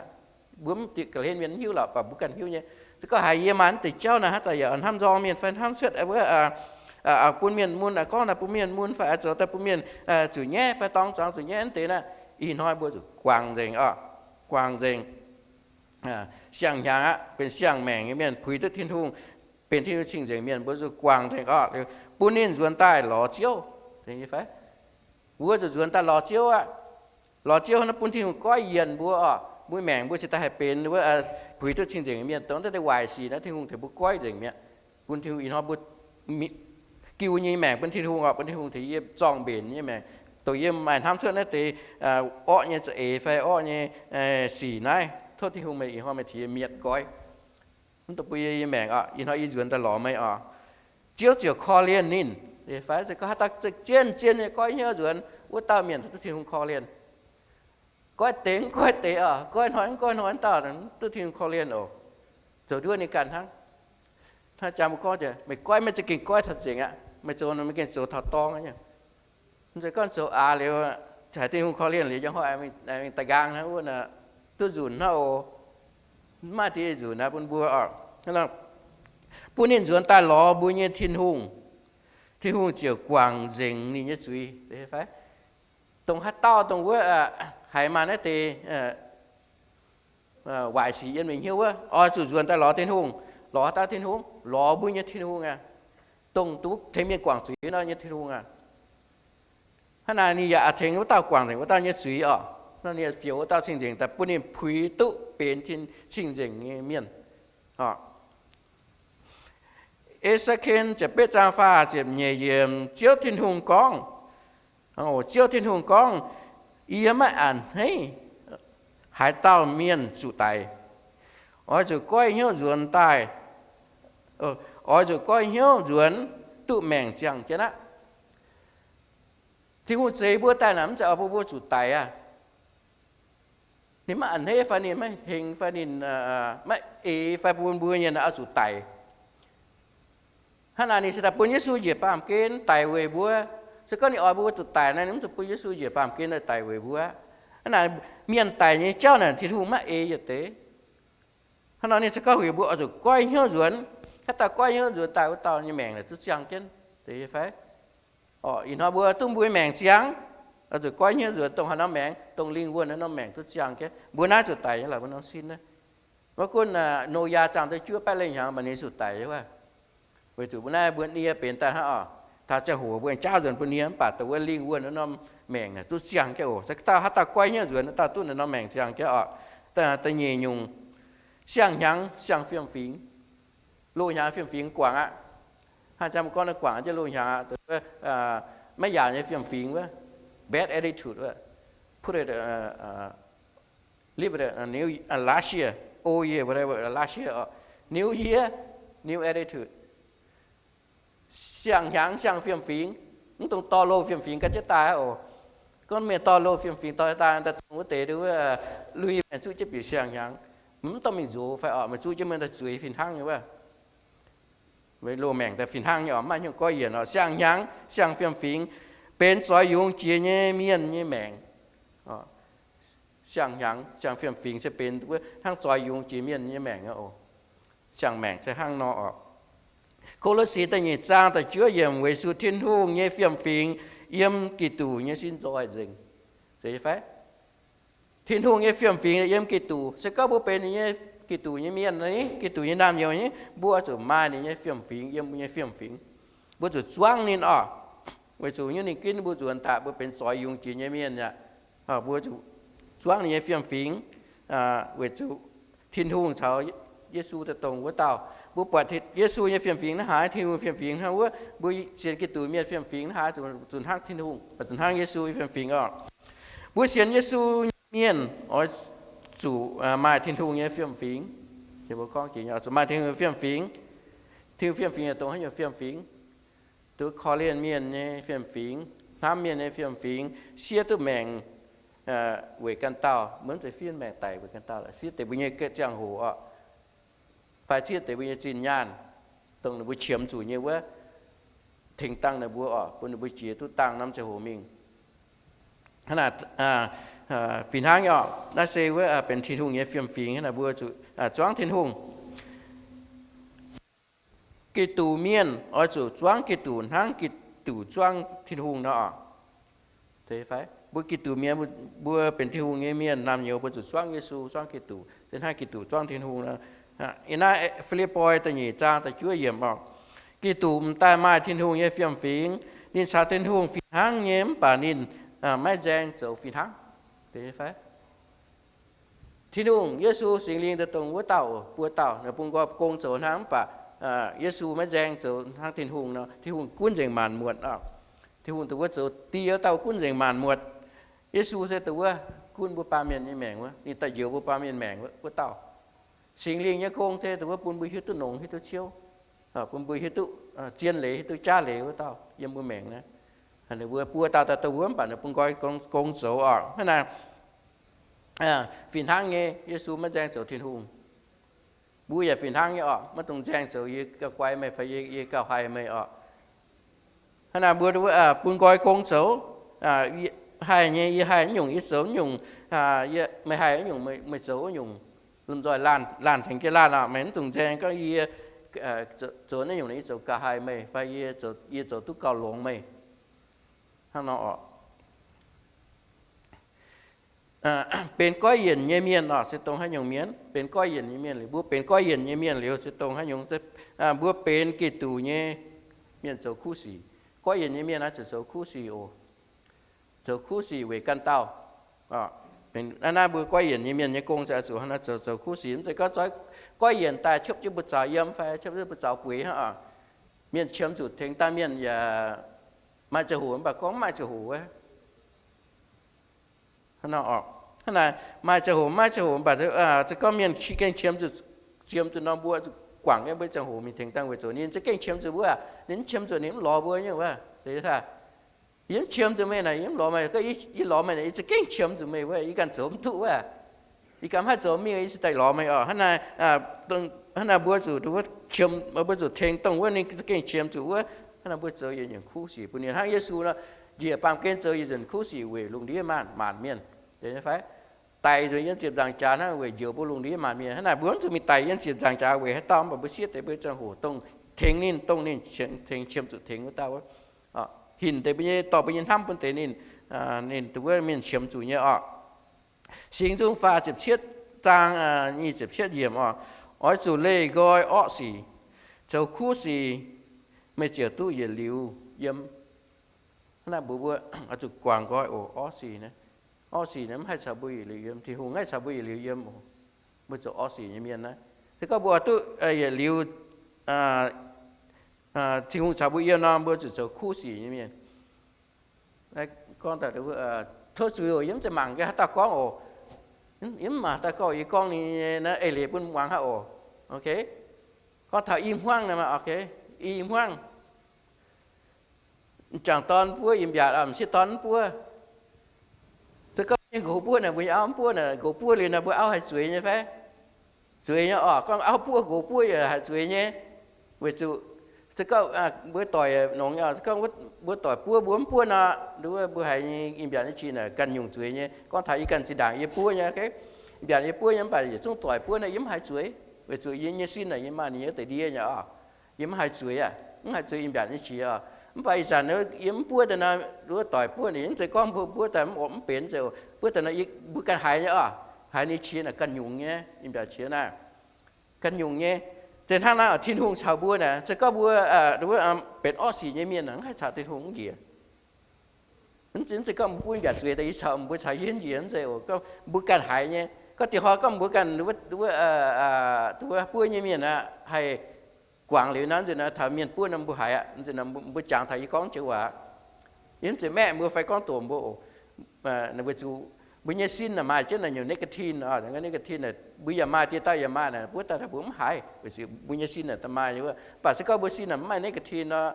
mbuo mv diuh ga'hlen mienh mv hiuv lorqc, mv baac mbuo ganh hiuv nyei. Se gorngv haaix yie maaih mv deix jauv naaic, haaix zanc yaac hnamv nzorng mienh fai hnamv cuotv wuov, bun mienh mun, gorngv daaih bun mienh mun fai zoux daaih bun mienh zuqc nyaiv fai dorng zuangx zuqc nyaiv mv deix naaiv, ih hnoi mbuo zuqc guangc nzengc oc, guangc nzengc. Siang-hnyangx aqv, benx siang-maengc nyei mienh, puix duqv Tin-Hungh, benx Tin-Hungh cing-nzengc mienh, mbuo zuqc guangc nzengc oc, bun ninh nzuonx daaih lorz Ziouv. Mbuo zuqc nzuonx daaih lorz Ziouv aqv. Lorz Ziouv naaiv bun Tin-Hungh goiv yienc mbuo oc, mbuo maengc mbuo cingx daaih haih benx wuov puix duqv cing-nzengc mienh. Dongh naaiv deix waaic sic naaiv Tin-Hungh tengx mbuo goiv nzengc mi'aqv. Bun Tin-Hungh ih hnoi mbuo giu nyei maengc bun Tin-Hungh oc, bun Tin-Hungh tengx yie zorng-mbenc nyei maengc. Dongh yie maaih hnamv cuotv naaiv deix orqv nyei za'eix fai orqv nyei sic naaiv, tov Tin-Hungh meih ih hnoi meih tengx yie mietc nqoi. Mv dungx bun yie nyei maengc oc, ih hnoi yie nzuonx daaih lorz meih oc. Ziouv ziouc korv-lienh ninh. Fai se gorngv haaix dauh zien-zien nyei goiv hnyouv nzuonx, wuov dauh mienh duqv Tin-Hungh korv-lienh. Goiv deix mv goiv deix oc, goiv hnoi mv goiv hnoi, wuov dauh duqv Tin-Hungh korv-lienh oc. Zoux nduov ninh ganh hnangv. Hnangv jang mbuo gorngv, meih goiv meih za'gengh goiv taux nzengc aqv, meih zoux meih gengh zoux taux dorng aqv. Mv zeiz gorngv zoux aax liuz, haiz Tin-Hungh korv-lienh liuz, njang hnoi da'nqaang hnangv wuov, duqv nzunc hnangv oc. Mv maaih deix nzunc naaiv bun mbuo oc. Bun ninh nzuonx daaih lorz mbuo nyei Tin-Hungh, Tin-Hungh ziouc guangc nzengc ninh nyei zuiz. Fai dongh haaix dauh dongh wuov haiz maaih naaiv deix waaic sic yiem ninh hnyouv wuov, oix zuqc nzuonx daaih lorz Tin-Hungh. Lorz haaix dauh Tin-Hungh? Lorz mbuo nyei Tin-Hungh aqv. Dongh duqv tengx mienh guangc zuiz nor nyei Tin-Hungh aqv. Hnangv naaic ninh yaac tengx wuov dauh guangc nzengc wuov dauh nyei zuiz oc. Nor ninh fioux wuov dauh cing-nzengc daaih bun ninh puix duqv benx cing-nzengc nyei mienh oc. E^se^ken ziepc betv zaang faah ziepc nyeic yiemc, Ziouv Tin-Hungh gorngv, Ziouv Tin-Hungh gorngv, Yie maiv a'hneiv haaix dauh mienh zuqc daic. Oix zuqc goiv hnyouv nzuonx daaih. Oix zuqc goiv hnyouv nzuonx duqv maengc ziangh jienv aqv. Tin-Hungh zeix mbuo daaih naaic mv zeiz oix bun mbuo zuqc daic aqv. Ninh maiv a'hneiv fai ninh maiv hengx fai ninh maiv eix fai bun mbuo nyei naaic oix zuqc daic. Hnangv naaic ninh cingx daaih bun Yesu njiec baamh gen daic weic mbuo. Se gorngv ninh oix mbuo zuqc daic naaic, ninh mv zuqc bun Yesu njiec baamh gen daaih daic weic mbuo. Hnangv naaic mienh daic nyei jauv naaic Tin-Hungh maiv eix yietc deix. Hnangv nor ninh se gorngv weic mbuo oix zuqc goiv hnyouv nzuonx. Haaix dauh goiv hnyouv nzuonx daaih, wuov dauh nyei maengc naaic duqv ziangh jienv deix fai? Ih hnoi mbuo duqv mbuo nyei maengc ziangh, oix zuqc goiv hnyouv nzuonx dongh haaix norm maengc, dongh lingh wuonh naaiv norm maengc duqv ziangh jienv. Mbuo naaiv zuqc daic nyei lorqc, mbuo norm sin naaiv. Maiv gunv Noyaa zaangh duqv juov baeqv lengh hnyangx, mv baac ninh zuqc daic nyei wuov. Weic zuqc mbuo naaiv mbuo nie benx daaih hnangv oc, taux ziangh hoc mbuo aengx jaauv nzuonx bun nie, mv baac dongh wuov lingh wuonh naaiv norm maengc naaic duqv ziangh jienv oc. Se dauh haaix dauh goiv hnyouv nzuonx, dauh duqv naaiv norm maengc ziangh jienv oc. Da'nyeic nyungc, siang-hnyangx siang-fiem-fingx. Loz-hnyangx fiem-fingx guangc aqv. Hnangv jang mbuo gorngv naaiv guangc jienv loz-hnyangx aqv, maiv yaauc nyei fiem-fingx wuov, bad attitude wuov, put it, leave it, new, last year, old year, whatever, last year, new year, new attitude. Siang-hnyangx siang-fiem-fingx, mv dungx dorh loz fiem-fingx ga'jienv daaih oc. Gorngv mienh dorh loz fiem-fingx dorh daaih, daaih dongh wuov deix wuov, lui mienh zuqv jienv bieqc siang-hnyangx, mv dorh mingh nzox fai oc, meih zuqv jienv mienh daaih zueiz fih hnangv nyei wuov. Loz-maengc daaih fih hnangv nyei oc, maiv nyungc goiv yienc oc. Siang-hnyangx, siang-fiem-fingx, benx zoix yungz jiex nyei mienh nyei maengc. Siang-hnyangx, siang-fiem-fingx se benx hnangv zoix yungz jiex mienh nyei maengc oc. Siang-maengc se hnangv nor oc. Ko^lo^si da'nyeic zaang da'juov yiemc, weic zuqc Tin-Hungh nyei fiem-fingx yiem Giduc nyei sin nzoih nzengc. Zeiz fai? Tin-Hungh nyei fiem-fingx yiem Giduc. Se gorngv mbuo benx ninh nyei, Giduc nyei mienh, Giduc nyei naamh nyouz nyei, mbuo zuqc maaih ninh nyei fiem-fingx yiem mbuo nyei fiem-fingx. Mbuo zuqc zuangv ninh oc. Weic zuqc nyungc ninh ginv mbuo nzuonx daaih, mbuo benx zoix yungz jiex nyei mienh aqv. Mbuo zuqc zuangv ninh nyei fiem-fingx, weic zuqc Tin-Hungh caux Yesu daaih dongh wuov dauh. Mbuo buatc Yesu nyei fiem-fingx hnangv haaix, Tin-Hungh fiem-fingx hnangv wuov, mbuo sienx Giduc mienh fiem-fingx hnangv haaix, zuqc hnangv Tin-Hungh, zuqc hnangv Yesu nyei fiem-fingx oc. Mbuo sienx Yesu nyei mienh oix zuqc maaih Tin-Hungh nyei fiem-fingx. Zuqc maaih Tin-Hungh nyei fiem-fingx. Tin-Hungh fiem-fingx dongh haaix nyungc fiem-fingx? Duqv korv-lienh mienh nyei fiem-fingx, hnamv mienh nyei fiem-fingx, siev duqv maengc weic ganh dauh, maiv zeiz fiev maengc daic weic ganh dauh, siev deix mbuo nyei ziangh hoc oc, fai siev deix mbuo nyei zinh nyaanh, dongh ninh mbuo qiemx zuqc nyei wuov, tengx dangh ninh mbuo oc, bun ninh mbuo jiex duqv dangh norm ziangh hoc mingh. Hnangv naaic, fih hnangv nyei oc, naaiv se wuov benx Tin-Hungh nyei fiem-fingx, hnangv naaic mbuo zuqc zuangv Tin-Hungh. Giduc mienh oix zuqc zuangv Giduc hnangv Giduc zuangv Tin-Hungh nor. Mbuo Giduc mienh, mbuo benx Tin-Hungh nyei mienh, naamh nyouz mbuo zuqc zuangv Yesu, zuangv Giduc, se hnangv Giduc zuangv Tin-Hungh nor. Yiem naaiv Fi^lipv^poi da'nyeic zaang da'juov yiemc oc, Giduc m'daaih maaih Tin-Hungh nyei fiem-fingx. Ninh caux Tin-Hungh fih hnangv nyei, mv baac ninh maiv nzaeng zoux fih hnangv. Tin-Hungh, Yesu, Singx Lingh daaih dongh wuov dauh, buo dauh, ninh bun nqoi gong zoux hnangv, mv baac Yesu maiv nzaeng zoux hnangv Tin-Hungh nor. Tin-Hungh gunv nzengc maanc muotc. Tin-Hungh dongh wuov zoux die dauh gunv nzengc maanc muotc. Yesu se dongh wuov gunv mbuo baamh mienh nyei maengc wuov, ninh daaih njoux mbuo baamh mienh maengc wuov dauh. Singx Lingh nyei gong se dongh wuov bun mbuo hiuv duqv nongx hiuv duqv ciouv, bun mbuo hiuv duqv zien leiz hiuv duqv jaav leiz wuov dauh yiem mbuo maengc naaiv. Ninh mbuo buo dauh daaih dongh wuov, mv baac ninh bun nqoi gong zoux oc. Hnangv naaic, fih hnangv nyei, Yesu maiv nzaeng zoux Tin-Hungh. Mbuo yaac fih hnangv nyei oc, maiv dungx nzaeng zoux yie gauh guai meih fai yie gauh haih meih oc. Hnangv naaic mbuo bun nqoi gong zoux, haih nyei yie haih nyungc, yie zoux nyungc, meih haih nyungc, meih zoux nyungc. Lomh nzoih laanh tengx jienv laanh oc, meih mv dungx nzaeng gorngv yie zoux naaiv nyungc, yie zoux gauh haih meih fai yie zoux duqv gauh longx meih. Hnangv nor oc. Benx goiv yienc nyei mienh oc, se dongh haaix nyungc mienh? Benx goiv yienc nyei mienh liuz, mbuo benx goiv yienc nyei mienh liuz se dongh haaix nyungc? Mbuo benx Giduc nyei mienh zoux kuv sic. Goiv yienc nyei mienh oix zuqc zoux kuv sic oc. Zoux kuv sic weic ganh dauh. Naaiv mbuo goiv yienc nyei mienh nyei gong se oix zuqc hnangv naaiv zoux, zoux kuv sic. Mv zeiz gorngv goiv yienc daaih qopv jienv mbuo zaux yiem fai qopv jienv mbuo zaux bueix hnangv oc. Mienh qiemx zuqc tengx daaih mienh yaac maaih ziangh hoc, mv baac gorngv maaih ziangh hoc wuov. Hnangv naaic, maaih ziangh hoc maaih ziangh hoc, mv baac se gorngv mienh gengh qiemx zuqc, qiemx zuqc nor, mbuo guangc yiem mbuo ziangh hoc mingh tengx dangh weic zoux ninh za'gengh qiemx zuqc mbuo. Ninh mv qiemx zuqc ninh mv lorz mbuo nyei wuov. Yie mv qiemx zuqc meih naaic, yie mv lorz meih. Gorngv yie lorz meih naaic, yie za'gengh qiemx zuqc meih wuov, yie ganh zoux mv duqv wuov. Yie ganh mv haih zoux mingh, yie cingx daaih lorz meih oc. Hnangv naaic, hnangv naaic mbuo zuqc, mbuo zuqc tengx dongh wuov ninh za'gengh qiemx zuqc wuov. Hnangv naaic mbuo zoux yietc nyungc kuv sic bun ninh. Hnangv Yesu nor, njiec baamh gen zoux yietc nzunc kuv sic weic lungh ndiev maanc, maanc mienh. Fai daic nzunc yiem ziepc nzaangc jaax hnangv weic njoux mbuo lungh ndiev maanc mienh. Hnangv naaic mbuo mv zuqc mingh daic yiem ziepc nzangc jaax weic haaix dauh, mv baac mbuo siev deix mbuo ziangh hoc dongh tengx ninh, dongh ninh tengx, qiemx zuqc tengx wuov dauh wuov. Hinc deix mbuo nyei, dorh mbuo nyei hnamv bun deix ninh, ninh dongh wuov mienh qiemx zuqc nyei oc. Singx Nzung Faah ziepc cietv zaang nyic ziepc cietv yiemc oc. Oix zuqc leih nqoi orqv sic, zoux kuv sic, meih ziouc duqv yietc liuz yiem. Hnangv naaic mbuo, mbuo oix zuqc guangc nqoi oc. Orqv sic naaiv, orqv sic naaiv mv haih caux mbuo yietc liuz yiem. Tin-Hungh mv haih caux mbuo yietc liuz yiem oc. Mbuo zoux orqv sic nyei mienh naaiv, se gorngv mbuo duqv yietc liuz, Tin-Hungh caux mbuo yiem nor, mbuo zuqc zoux kuv sic nyei mienh. Gorngv taux tov zuiz oc, yie mv zeiz mangc gaax haaix dauh gorngv oc. Yie mv mangc haaix dauh gorngv, yie gorngv ninh nyei naaiv eix leiz bun muangx hnangv oc. Gorngv taux i hmuangv naaiv maah, i hmuangv, m'jangc dorn buov, i m'biaatc m'sieqv dorn mv buov. Se gorngv nyei nqox buov naaic, mbuo nyei auv mv buov naaic, nqox buov liuz naaic mbuo auv haih zueiz nyei fai? Zueiz nyei oc. Gorngv auv buov nqox buov yaac haih zueiz nyei, weic zuqc Se gorngv mbuo doic nongx, se gorngv mbuo doic buov, mbuo mv buov nor, mbuo haiz nyei, ih mbiaatc nyei qiex naaic ganh nyungc zueiz nyei. Gorngv taux yie ganh zinh ndaangc yie buov nyei, ih mbiaatc yie buov nyei, mv baac yietc zungv doic buov nor yie mv haiz zueiz, weic zuqc yie nyei sin naaic yie maaih ninh nyei deix ndie nyei oc. Yie mv haiz zueiz aqv, mv haiz zueiz ih mbiaatc nyei qiex oc. Mv baac ih zanc yie mv buov daaih nor, mbuo doic buov ninh, mv zeiz gorngv mbuo buov daaih mv benx, mv zeiz, buov daaih nor mbuo ganh haiz nyei oc. Haiz ninh qiex naaic ganh nyungc nyei, ih mbiaatc qiex naaiv ganh nyungc nyei. Zeiz hnangv naaiv, Tin-Hungh caux mbuo naaic, se gorngv mbuo benx orqv sic nyei mienh, mv haih caux Tin-Hungh njiec. Mv zeiz gorngv mbuo buov mbiaatc zueiz daaih yie caux mbuo caux yie njiec, mv zeiz oc. Gorngv mbuo ganh haiz nyei, gorngv dieh hnoi gorngv mbuo ganh, mbuo buov nyei mienh aqv, haih guangc liuz nor, mv zeiz nor taux mienh buov nor mbuo haiz aqv, mv zeiz nor mbuo jangx taux yie gorngv joux waac. Yie mv zeiz maeqv mbuo fai gorngv doqc mbuo oc. Weic zuqc mbuo nyei sin naaic maaih jienv naaic nyungc nicotine, nicotine naaic mbuo yaac maaih, dieh dauh yaac maaih naaic, buov daaih mbuo mv haiz, weic zuqc mbuo nyei sin naaic maaih nyei wuov. Mv baac se gorngv mbuo sin naaic mv maaih nicotine nor,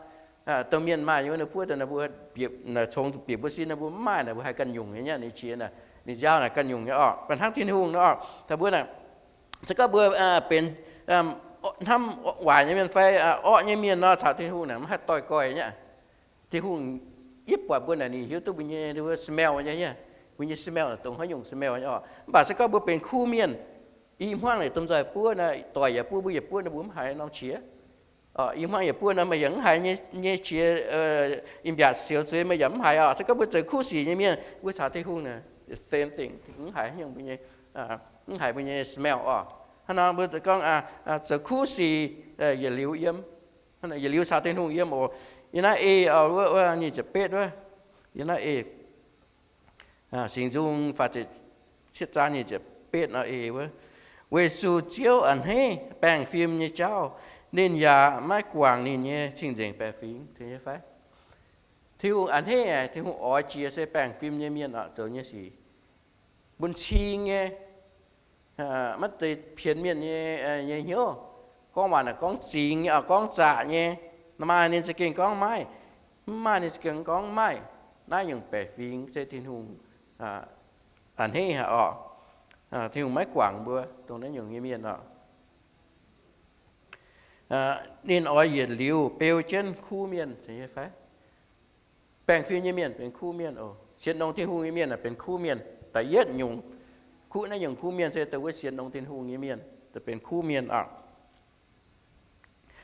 domh mienh maaih nyei wuov, ninh buov daaih nor mbuo bieqc, congx zuqc bieqc mbuo sin nor mbuo mv maaih naaic, mbuo haih ganh nyungc nyei, ninh qiex naaic, ninh nziaaux naaic ganh nyungc nyei oc. Mv baac hnangv Tin-Hungh nor oc, taux mbuo naaic, se gorngv mbuo benx hnamv waaic nyei mienh fai orqv nyei mienh nor, caux Tin-Hungh naaic mv haih doix-goih nyei. Tin-Hungh yie buatc mbuo naaic ninh hiuv duqv mbuo nyei smell nyei, mbuo nyei smell naaic dongh haaix nyungc smell nyei oc. Mv baac se gorngv mbuo benx kuv mienh, i hmuangv naaic domh nzoih buov nor, doic yaac buov, mbuo yaac buov nor, mbuo mv haiz norm qiex. I hmuangv yaac buov nor, meih yaac mv haiz nyei qiex, i mbiaatc siouc zueiz meih yaac mv haiz oc. Se gorngv mbuo zoux kuv sic nyei mienh, mbuo caux Tin-Hungh naaic same thing, mv haiz nyungc mbuo nyei, mv haiz mbuo nyei smell oc. Hnangv nor mbuo gorngv zoux kuv sic yietc liuz yiem, yietc liuz caux Tin-Hungh yiem oc. Yiem naaiv eix, wuov nyic ziepc betv wuov, yiem naaiv eix, Singx Nzung faah ziepc cietv zaang nyic ziepc betv nor eix wuov, weic zuqc Ziouv a'hneiv baengh fim nyei jauv, ninh yaac maiv guangc ninh nyei cing-nzengc baeqc fingx. Tin-Hungh a'hneiv, Tin-Hungh oix jiex se baengh fim nyei mienh oc zoux nyei sic, bun cing nyei, maiv zeiz pienx mienh nyei, nyei hnyouv. Gorngv waac naaic gorngv zingx nyei, gorngv zaqc nyei. Maaih ninh za'gengh gorngv maiv, mv maaih ninh za'gengh gorngv maiv. Naaiv nyungc baeqc fingx se Tin-Hungh a'hneiv haic oc. Tin-Hungh maiv guangc mbuo dongh naaiv nyungc nyei mienh oc. Ninh oix yietc liuz beu jienv kuv mienh fai? Baengh fim nyei mienh benx kuv mienh oc. Sienx longx Tin-Hungh nyei mienh benx kuv mienh. Da'yietv nyungc, kuv naaiv nyungc kuv mienh se dongh wuov sienx longx Tin-Hungh nyei mienh, dongh benx kuv mienh oc.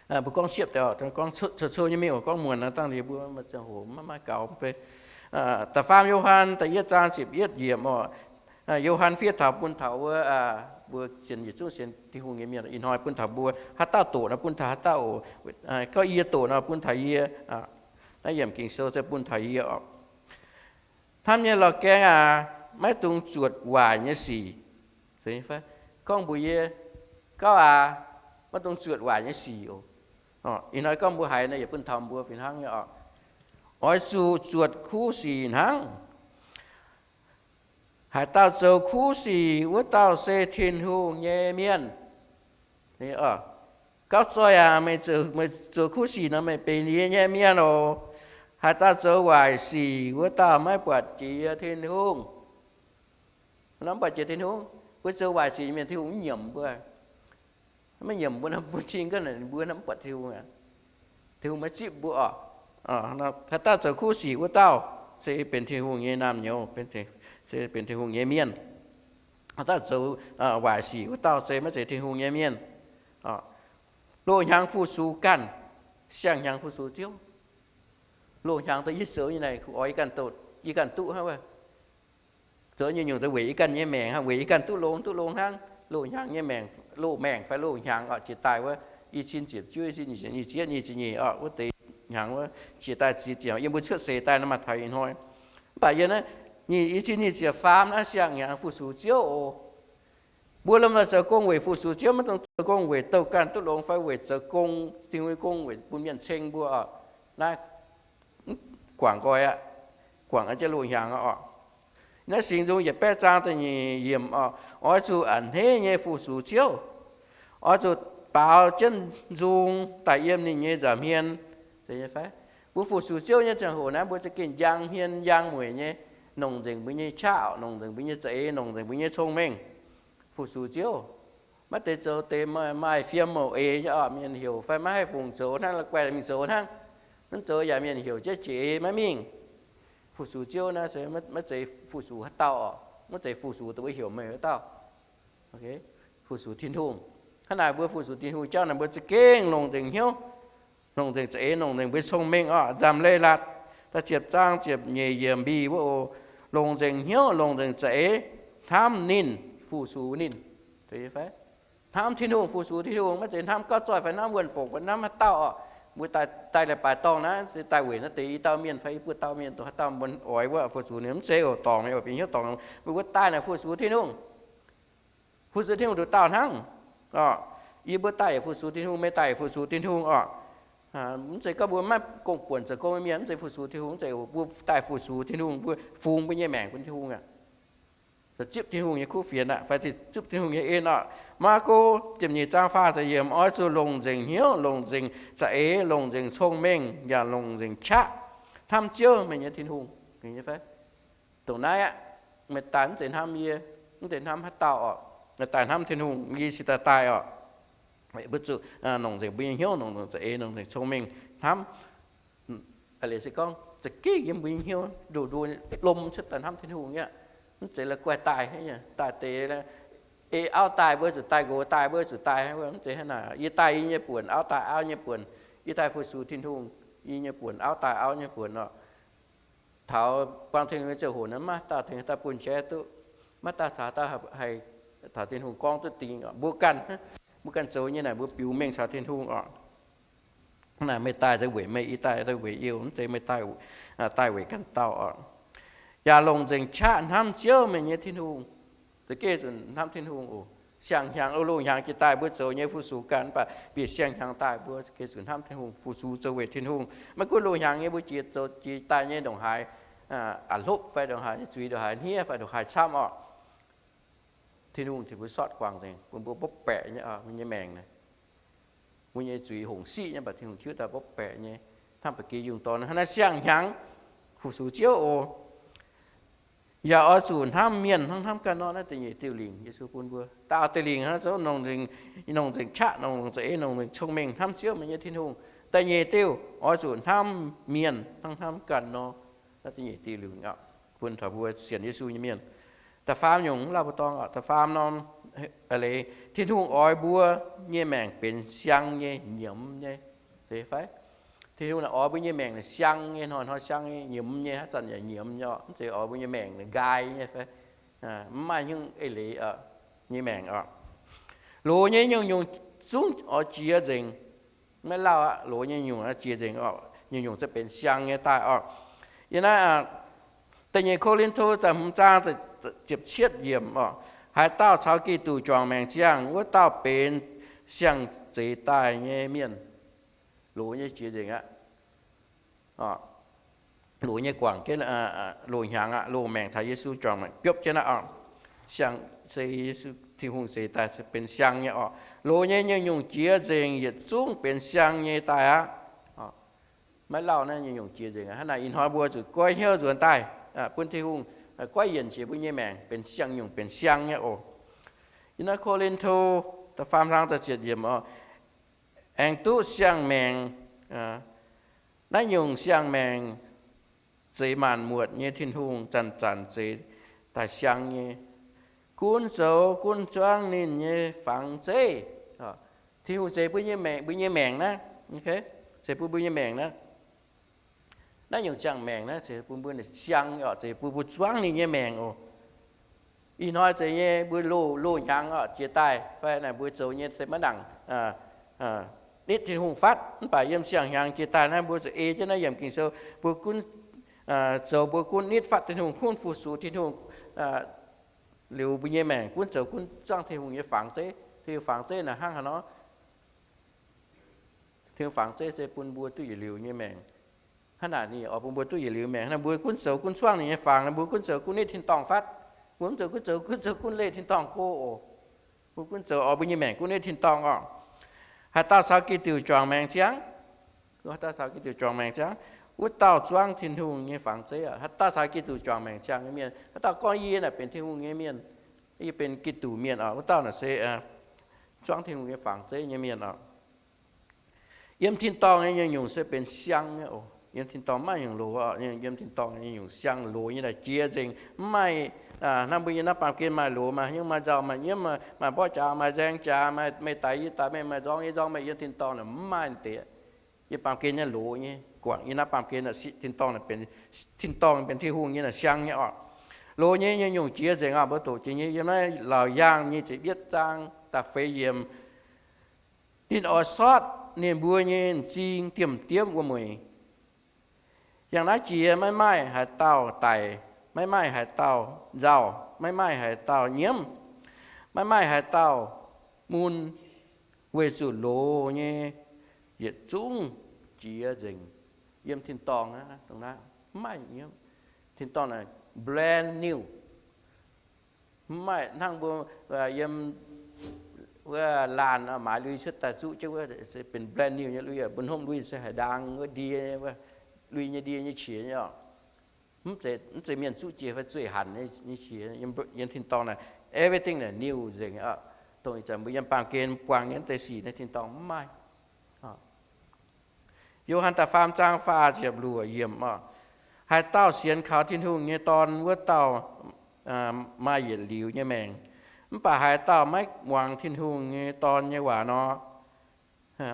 Mbuo gorngv siepv deix, gorngv cou-cou nyei mingh oc, gorngv muonc naaiv dangh liuz mbuo ziangh hoc maiv maaih gaux. Da'faam Yo^han da'yietv zaang ziepc yietv yiemc oc. Yo^han fiev taux bun taux wuov, mbuo sienx, yietc zungv sienx Tin-Hungh nyei mienh. Ih hnoi bun taux mbuo, haaix dauh doqc nor bun taux haaix dauh oc. Gorngv yie doqc nor bun taux yie. Naaiv yiemc Ging-Sou se bun taux yie oc. Hnamv nyei lorz gaeng aac, maiv dungx zuotc waaic nyei sic. Gorngv mbuox yie, gauv aac, maiv dungx zuotc waaic nyei sic oc. Ih hnoi gorngv mbuo haiz nor, yietc bun taux mbuo fih hnangv nyei oc. Oix zuqc zuotc kuv sic hnangv. Haaix dauh zoux kuv sic, wuov dauh se Tin-Hungh nyei mienh. Gauv zoih aac, meih zoux kuv sic nor, meih benx yie nyei mienh oc. Haaix dauh zoux waaic sic, wuov dauh maiv buatc jiex Tin-Hungh. Mv buatc jiex Tin-Hungh. Mbuo zoux waaic sic nyei mienh, Tin-Hungh mv nyiemc mbuo. Maiv nyiemc mbuo nor, mbuo cing ganh mbuo nor mv buatc Tin-Hungh aqv. Tin-Hungh maiv zipv mbuo oc. Haaix dauh zoux kuv sic, wuov dauh se benx Tin-Hungh nyei naamh nyouz, se benx Tin-Hungh nyei mienh. Haaix dauh zoux waaic sic, wuov dauh se maiv zeiz Tin-Hungh nyei mienh. Loz-hnyangx fu-sux ganh, siang-hnyangx fu-sux Ziouv. Loz-hnyangx dongh yie zoux nyei naaic, oix yie ganh duqv, yie ganh duqv hnangv. Zoux nyungc-nyungc weic yie ganh nyei maengc, weic yie ganh duqv longx, duqv longx hnangv. Loz-hnyangx nyei maengc, loz-maengc fai loz-hnyangx oc, jiex daaih wuov, i cin ziepc juov, i cin nyic ziepc nyic, oc, wuov deix hnyangx wuov, jiex daaih ziex ziepc, yiem mbuo cuotv seix daaih nor maaih taux ih hnoi. Mv baac yie naaiv, nyic, i cin nyic ziepc faam naaiv siang-hnyangx fu-sux Ziouv oc. Mbuo lomh nzoih zoux gong weic fu-sux Ziouv, maiv dungx zoux gong weic douh ganh duqv longx fai weic zoux gong, Tin-Hungh nyei gong weic bun mienh ceng mbuo oc. Naaiv mv guangc nqoi aqv. Guangc jienv loz-hnyangx oc. Naaiv Singx Nzung yietc baeqv zaang da'nyeic yiemc oc, oix zuqc a'hneiv nyei fu-sux Ziouv. Oix zuqc baaux jienv nzung daaih yiem ninh nyei nza'hmien. Mbuo fu-sux Ziouv nyei ziangh hoc naaiv, mbuo za'gengh njang hmien njang mueic nyei, nongc nzengc mbuo nyei qaqv, nongc nzengc mbuo nyei za'eix, nongc nzengc mbuo nyei cong-mengh fu-sux Ziouv. Maiv deix zoux deix maaih fiem mouc eix nyei orqc, mienh heuc fai maiv haih fungc zoux hnangv, la'guaih mingh zoux hnangv. Mv zoux yaac mienh heuc jienv jiex eix maiv mingh. Fu-sux Ziouv naaiv se maiv zeiz fu-sux haaix dauh orqc, maiv zeiz fu-sux dongh mbuo heuc meih wuov dauh. Fu-sux Tin-Hungh. Hnangv naaic mbuo fu-sux Tin-Hungh jauv naaic mbuo za'gengh longc nzengc hnyouv, longc nzengc za'eix, longc nzengc mbuo nyei cong-mengh orqc. Nzamc Leiz-Latc da'ziepc zaang ziepc nyeic yiemc mbiv wuov oc, longc nzengc hnyouv, longc nzengc za'eix hnamv ninh, fu-sux ninh. Hnamv Tin-Hungh, fu-sux Tin-Hungh, maiv zeiz hnamv gauh zoih fai hnamv wuonh fongc fai hnamv haaix dauh orqc. Mbuo daaih, daaih leiz-baaix dorngh naaiv se daaih weic naaiv deix i dauh mienh fai i buo dauh mienh dongh haaix dauh mbuo oix wuov fu-sux ninh, mv zeiz oc, dorngc mingh oc, bieqc hnyouv dorngc. Mbuo, mbuo daaih naaic fu-sux Tin-Hungh. Fu-sux Tin-Hungh nduqc dauh hnangv orqc. Yie mbuo daaih yaac fu-sux Tin-Hungh, meih daaih yaac fu-sux Tin-Hungh orqc. Mv zeiz gorngv mbuo maiv gong-buonc zoux gong nyei mienh mv zeiz fu-sux Tin-Hungh, mv zeiz oc. Mbuo daaih fu-sux Tin-Hungh, mbuo fungx mbuo nyei maengc bun Tin-Hungh aqv. Zipv Tin-Hungh nyei kuv fienx aqv, fai zipv Tin-Hungh nyei en orqc. Maako ziepc nyeic zaang faah ziepc yiemc, oix zuqc longc nzengc hnyouv, longc nzengc za'eix, longc nzengc cong-mengh, yaac longc nzengc qaqv hnamv Ziouv, meih nyei Tin-Hungh. Dongh naaiv aqv, meih daaih mv zeiz hnamv yie, mv zeiz hnamv haaix dauh orqc. Meih daaih hnamv Tin-Hungh, yie cingx daaih daaih orqc. Mbuo zuqc nongc nzengc mbuo nyei hnyouv, nongc nzengc za'eix, nongc nzengc cong-mengh hnamv. Aa, se gorngv za'gengh yiem mbuo nyei hnyouv nduqc nduqc lomh cuotv daaih hnamv Tin-Hungh nyei aqv. Mv zeiz la'guaih daaih, daaih deix, ei auv daaih mbuo zuqc daaih, nqox daaih mbuo zuqc daaih, mv zeiz hnangv naaic. Yie daaih yie nyei buonc, auv daaih auv nyei buonc. Yie daaih fu-sux Tin-Hungh, yie nyei buonc auv daaih auv nyei buonc orqc. Taux buang Tin-Hungh nyei ziangh hoc naaic, maiv dauh tengx dauh bun jaiv duqv, maiv dauh caux dauh haih taux Tin-Hungh gorngv duqv dingc. Mbuo ganh, mbuo ganh zoux nyei naaic, mbuo biux mengh caux Tin-Hungh orqc. Naaic meih daaih weic meih, yie daaih weic yie, mv zeiz meih daaih weic ganh dauh orqc. Yaac longc nzengc qaqv hnamv Ziouv, meih nyei Tin-Hungh. Za'gengh zuqc hnamv Tin-Hungh oc. Siang-hnyangx, loz-hnyangx jiex daaih mbuo zoux nyei fu-sux ganh, mv baac bieqc siang-hnyangx daaih mbuo za'gengh zuqc hnamv Tin-Hungh, fu-sux zoux weic Tin-Hungh. Maiv gunv loz-hnyangx nyei mbuo jiex zoux jiex daaih nyei ndongc haaix aqc hlopv fai ndongc haaix nyei zuiz, ndongc haaix hniev fai ndongc haaix camv orqc, Tin-Hungh tengx mbuo sortv guangc nzengc, bun mbuo mbopv baeqc nyei, mbuo nyei maengc naaic, mbuo nyei zuiz hongc siqv nyei, mv baac Tin-Hungh tiuv daaih mbopv baeqc nyei, hnamv ba'gi yungh dorn. Hnangv naaiv siang-hnyangx fu-sux Ziouv oc. Yaac oix zuqc hnamv mienh hnangv hnamv ganh nor. Naaiv da'nyeic diuh lingc Yesu bun mbuo. Daauh deix lingc hnangv zoux nongc nzengc qaqv, nongc nzengc za'eix, nongc nzengc cong-mengh hnamv Ziouv, meih nyei Tin-Hungh. Da'nyeic diuh, oix zuqc hnamv mienh hnangv hnamv ganh nor. Naaiv da'nyeic diuh lingc bun taux mbuo sienx Yesu nyei mienh. Da'faam nyungc, mv lauh mbuo dorngx, da'faam norm leiz, Tin-Hungh oix mbuo nyei maengc benx siang nyei, nyiemz nyei. Zeiz fai? Tin-Hungh naaic oix mbuo nyei maengc siang nyei, hnoi-hnoi siang nyei, nyiemz nyei, haaix zanc yaac nyiemz nyei orqc. Mv zeiz oix mbuo nyei maengc nqaai nyei fai? Mv maaih nyungc eix leiz nyei maengc orqc. Loz nyei nyungc-nyungc zungv oix jiex nzengc. Maiv lauh aqv, loz nyei nyungc jiex nzengc orqc. Nyungc-nyungc zungv benx siang nyei daaih orqc. Yiem naaiv da'nyeic Ko^lin^to da'hmz zaang ziepc cietv yiemc orqc, haaix dauh caux Giduc juangc maengc ziangh, wuov dauh benx siang-zeix daaih nyei mienh. Loz nyei jiex nzengc aqv. Loz nyei guangc jienv, loz-hnyangx aqv, loz maengc caux Yesu juangc maengc biopv jienv aqv orqc. Siang, se Yesu, Tin-Hungh zeix daaih benx siang nyei orqc. Loz nyei nyungc-nyungc jiex nzengc yietc zungv benx siang nyei daaih aqv. Maiv lauh naaiv nyungc-nyungc jiex nzengc aqv. Hnangv naaic ih hnoi mbuo zuqc goiv hnyouv nzuonx daaih bun Tin-Hungh goiv yienc jiex mbuo nyei maengc benx siang, nyungc benx siang nyei oc. Yiem naaiv Ko^lin^to da'faam zaang da'ziepc yiemc orqc, aengx duqv siang-maengc. Naaiv nyungc siang-maengc zeix maanc muotc nyei Tin-Hungh zanc-zanc zeix daaih siang nyei. Gunv zoux gunv zuangv ninh nyei fangx zeiv. Tin-Hungh zeix bun nyei maengc, mbuo nyei maengc naaiv, zeix bun mbuo nyei maengc naaiv. Naaiv nyungc siang-maengc naaiv zeix bun mbuo siang nyei orqc, zeix bun mbuo zuangv ninh nyei maengc oc. Ih hnoi zeiz nyei mbuo loz, loz-hnyangx orqc jiex daaih fai naaic mbuo zoux nyei se maiv nangc nitv Tin-Hungh fatv, mv baac yiem siang-hnyangx jiex daaih naaiv mbuo zuqc ei jienv naaiv yiemc Ging-Sou, mbuo gunv zoux, mbuo gunv nitv fatv Tin-Hungh, gunv fu-sux Tin-Hungh, liuz mbuo nyei maengc gunv zoux gunv zuangv Tin-Hungh nyei fangx zeiv. Tin-Hungh fangx zeiv naaic hnangv haaix nor? Tin-Hungh fangx zeiv se bun mbuo duqv yietc liuz nyei maengc. Hnangv naaic ninh oix bun mbuo duqv yietc liuz maengc. Hnangv naaic mbuo gunv zoux gunv zuangv ninh nyei fangx, mbuo gunv zoux gunv nitv tin-dorngh fatv. Mbuo mv zoux gunv zoux, gunv zoux gunv leih tin-dorngh go oc. Mbuo gunv zoux oix mbuo nyei maengc gunv nitv tin-dorngh orqc. Haaix dauh caux Giduc juangc maengc ziangh, haaix dauh caux Giduc juangc maengc ziangh, wuov dauh zuangv Tin-Hungh nyei fangx zeiv. Haaix dauh caux Giduc juangc maengc ziangh nyei mienh, haaix dauh gorngv yie naaic benx Tin-Hungh nyei mienh, yie benx Giduc mienh orqc, wuov dauh naaic se zuangv Tin-Hungh nyei fangx zeiv nyei mienh oc. Yiem tin-dorngh nyei nyungc-nyungc se benx siang nyei oc. Yiem tin-dorngh mv maaih nyungc loz oc. Yiem tin-dorngh nyei nyungc siang loz nyei naaic jiex nzengc. Mv maaih hnangv mbuo yiem naaiv baamh gen maaih loz, maaih hnyouv maaih nzauh, maaih nyiemv, maaih mborqv jaax, maaih nzaeng jaax, maaih meih daix yie daix, meih maaih nzorng yie nzorng, meih yiem tin-dorngh naaic mv maaih deix. Yiem baamh gen nyei loz nyei guangc, yiem naaiv baamh gen tin-dorngh, tin-dorngh benx Tin-Hungh nyei naaic siang nyei oc. Loz nyei nyei nyungc jiex nzengc oc. Mbuo doqc jiex nyei yiem naaiv Laauc Yaangh nyei ziepc yietv zaang da'feix yiemc. Ninh oix sortv ninh mbuo nyei m'zing diemv-diemv wuom-mueic. Yangh naaiv jiex maiv maaih haaix dauh daic, maiv maaih haaix dauh nzauh, maiv maaih haaix dauh nyiemv, maiv maaih haaix dauh mun, weic zuqc loz nyei yietc zungv jiex nzengc. Yiem tin-dorngh aqv, dongh naaiv mv maaih nyiemv. Tin-dorngh naaic brand new. Mv maaih hnangv mbuo yiem wuov laanh maaiz lui cuotv daaih zuqv jienv wuov, benx brand new nyei lui, mbuo hnomv lui se haaix ndaang wuov ndie, lui nyei ndie nyei qiex nyei oc. Mv zeiz mienh zuqv jiex fai zueih hanc nyei qiex. Yiem tin-dorngh naaic everything naaic new nzengc oc. Dongh ih zanc mbuo yiem baamh gen buangh nyei deix sic naaiv tin-dorngh mv maaih. Yo^han da'faam zaang faah ziepc luoqc yiemc oc. Haaix dauh sienx kaux Tin-Hungh nyei Dorn wuov dauh maaih yietc liuz nyei maengc. Mv baac haaix dauh maiv muangx Tin-Hungh nyei Dorn nyei waac nor,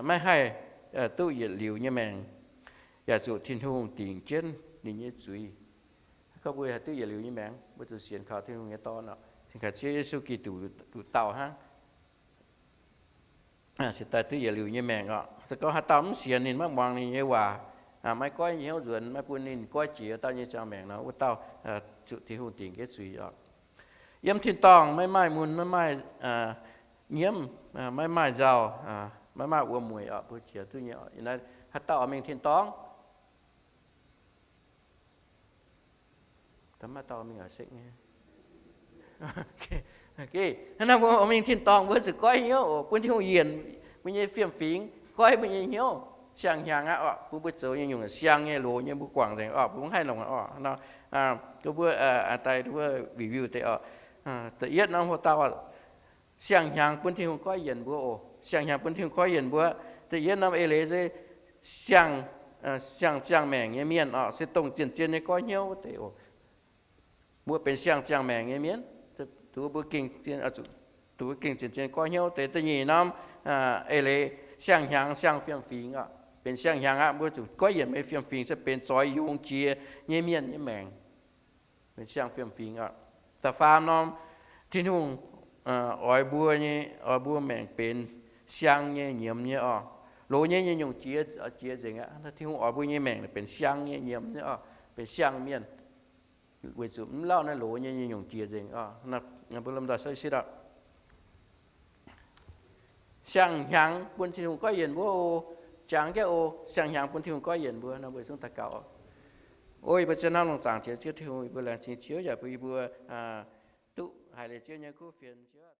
maiv haih duqv yietc liuz nyei maengc, yaac zuqc Tin-Hungh dingc jienv ninh nyei zuiz. Gorngv mbuo haih duqv yietc liuz nyei maengc, mbuo zuqc sienx kaux Tin-Hungh nyei Dorn oc, sienx kaux Ziouv Yesu Giduc nduqc dauh hnangv, cingx daaih duqv yietc liuz nyei maengc oc. Se gorngv haaix dauh mv sienx ninh, maiv muangx ninh nyei waac, maiv goiv hnyouv nzuonx, maiv bun ninh goiv jiex dauh nyei ziangh maengc nor, wuov dauh zuqc Tin-Hungh dingc jienv zuiz oc. Yiem tin-dorngh maiv maaih mun, maiv maaih nyiemv, maiv maaih nzauh, maiv maaih wuom-mueic oc. Mbuo jiex duqv nyei oc. Haaix dauh oix mingh tin-dorngh? Maiv dauh mingh oix sekv nyei. Hnangv naaiv mbuo oix mingh tin-dorngh, mbuo zuqc goiv hnyouv oc, bun Tin-Hungh yienc mbuo nyei fiem-fingx, goiv mbuo nyei hnyouv, siang-hnyangx aqv oc. Bun mbuo zoux nyei nyungc siang nyei loz nyei mbuo guangc nzengc oc, mbuo mv haih longc oc. Mbuo daaih mbuo review deix oc. Da'yietv norm hoc dauh, siang-hnyangx bun Tin-Hungh goiv yienc mbuo oc. Siang-hnyangx bun Tin-Hungh goiv yienc mbuo. Da'yietv norm eix leiz se siang, siang-ziangh maengc nyei mienh oc, se dongh zien-zien nyei goiv hnyouv wuov deix oc. Mbuo benx siang-ziangh maengc nyei mienh, duqv mbuo gengh, duqv mbuo gengh zien-zien goiv hnyouv deix. Da'nyeic norm eix leiz, siang-hnyangx siang fiem-fingx oc. Benx siang-hnyangx aqv, mbuo zuqc goiv yienc mbuo nyei fiem-fingx se benx zoix yungz jiex nyei mienh nyei maengc. Benx siang fiem-fingx oc. Da'faam norm, Tin-Hungh oix mbuo nyei, oix mbuo maengc benx siang nyei, nyiemz nyei oc. Loz nyei nyei nyungc jiex, jiex nzengc aqv. Tin-Hungh oix mbuo nyei maengc benx siang nyei, nyiemz nyei oc, benx siang mienh. Weic zuqc mv lauh naaiv loz nyei nyei nyungc jiex nzengc oc. Mbuo lomh nzoih sou sitv oc. Siang-hnyangx bun Tin-Hungh goiv yienc mbuo oc. Jangx jienv oc. Siang-hnyangx bun Tin-Hungh goiv yienc mbuo nor, mbuo zungv daux gaux oc. O yie mbuo zien hnamv longx zaangc Jiex Ziouv Tin-Hungh, yie mbuo laengz zingh Ziouv yaac bun yie mbuo duqv haiz leiz Ziouv nyei kuv fienx.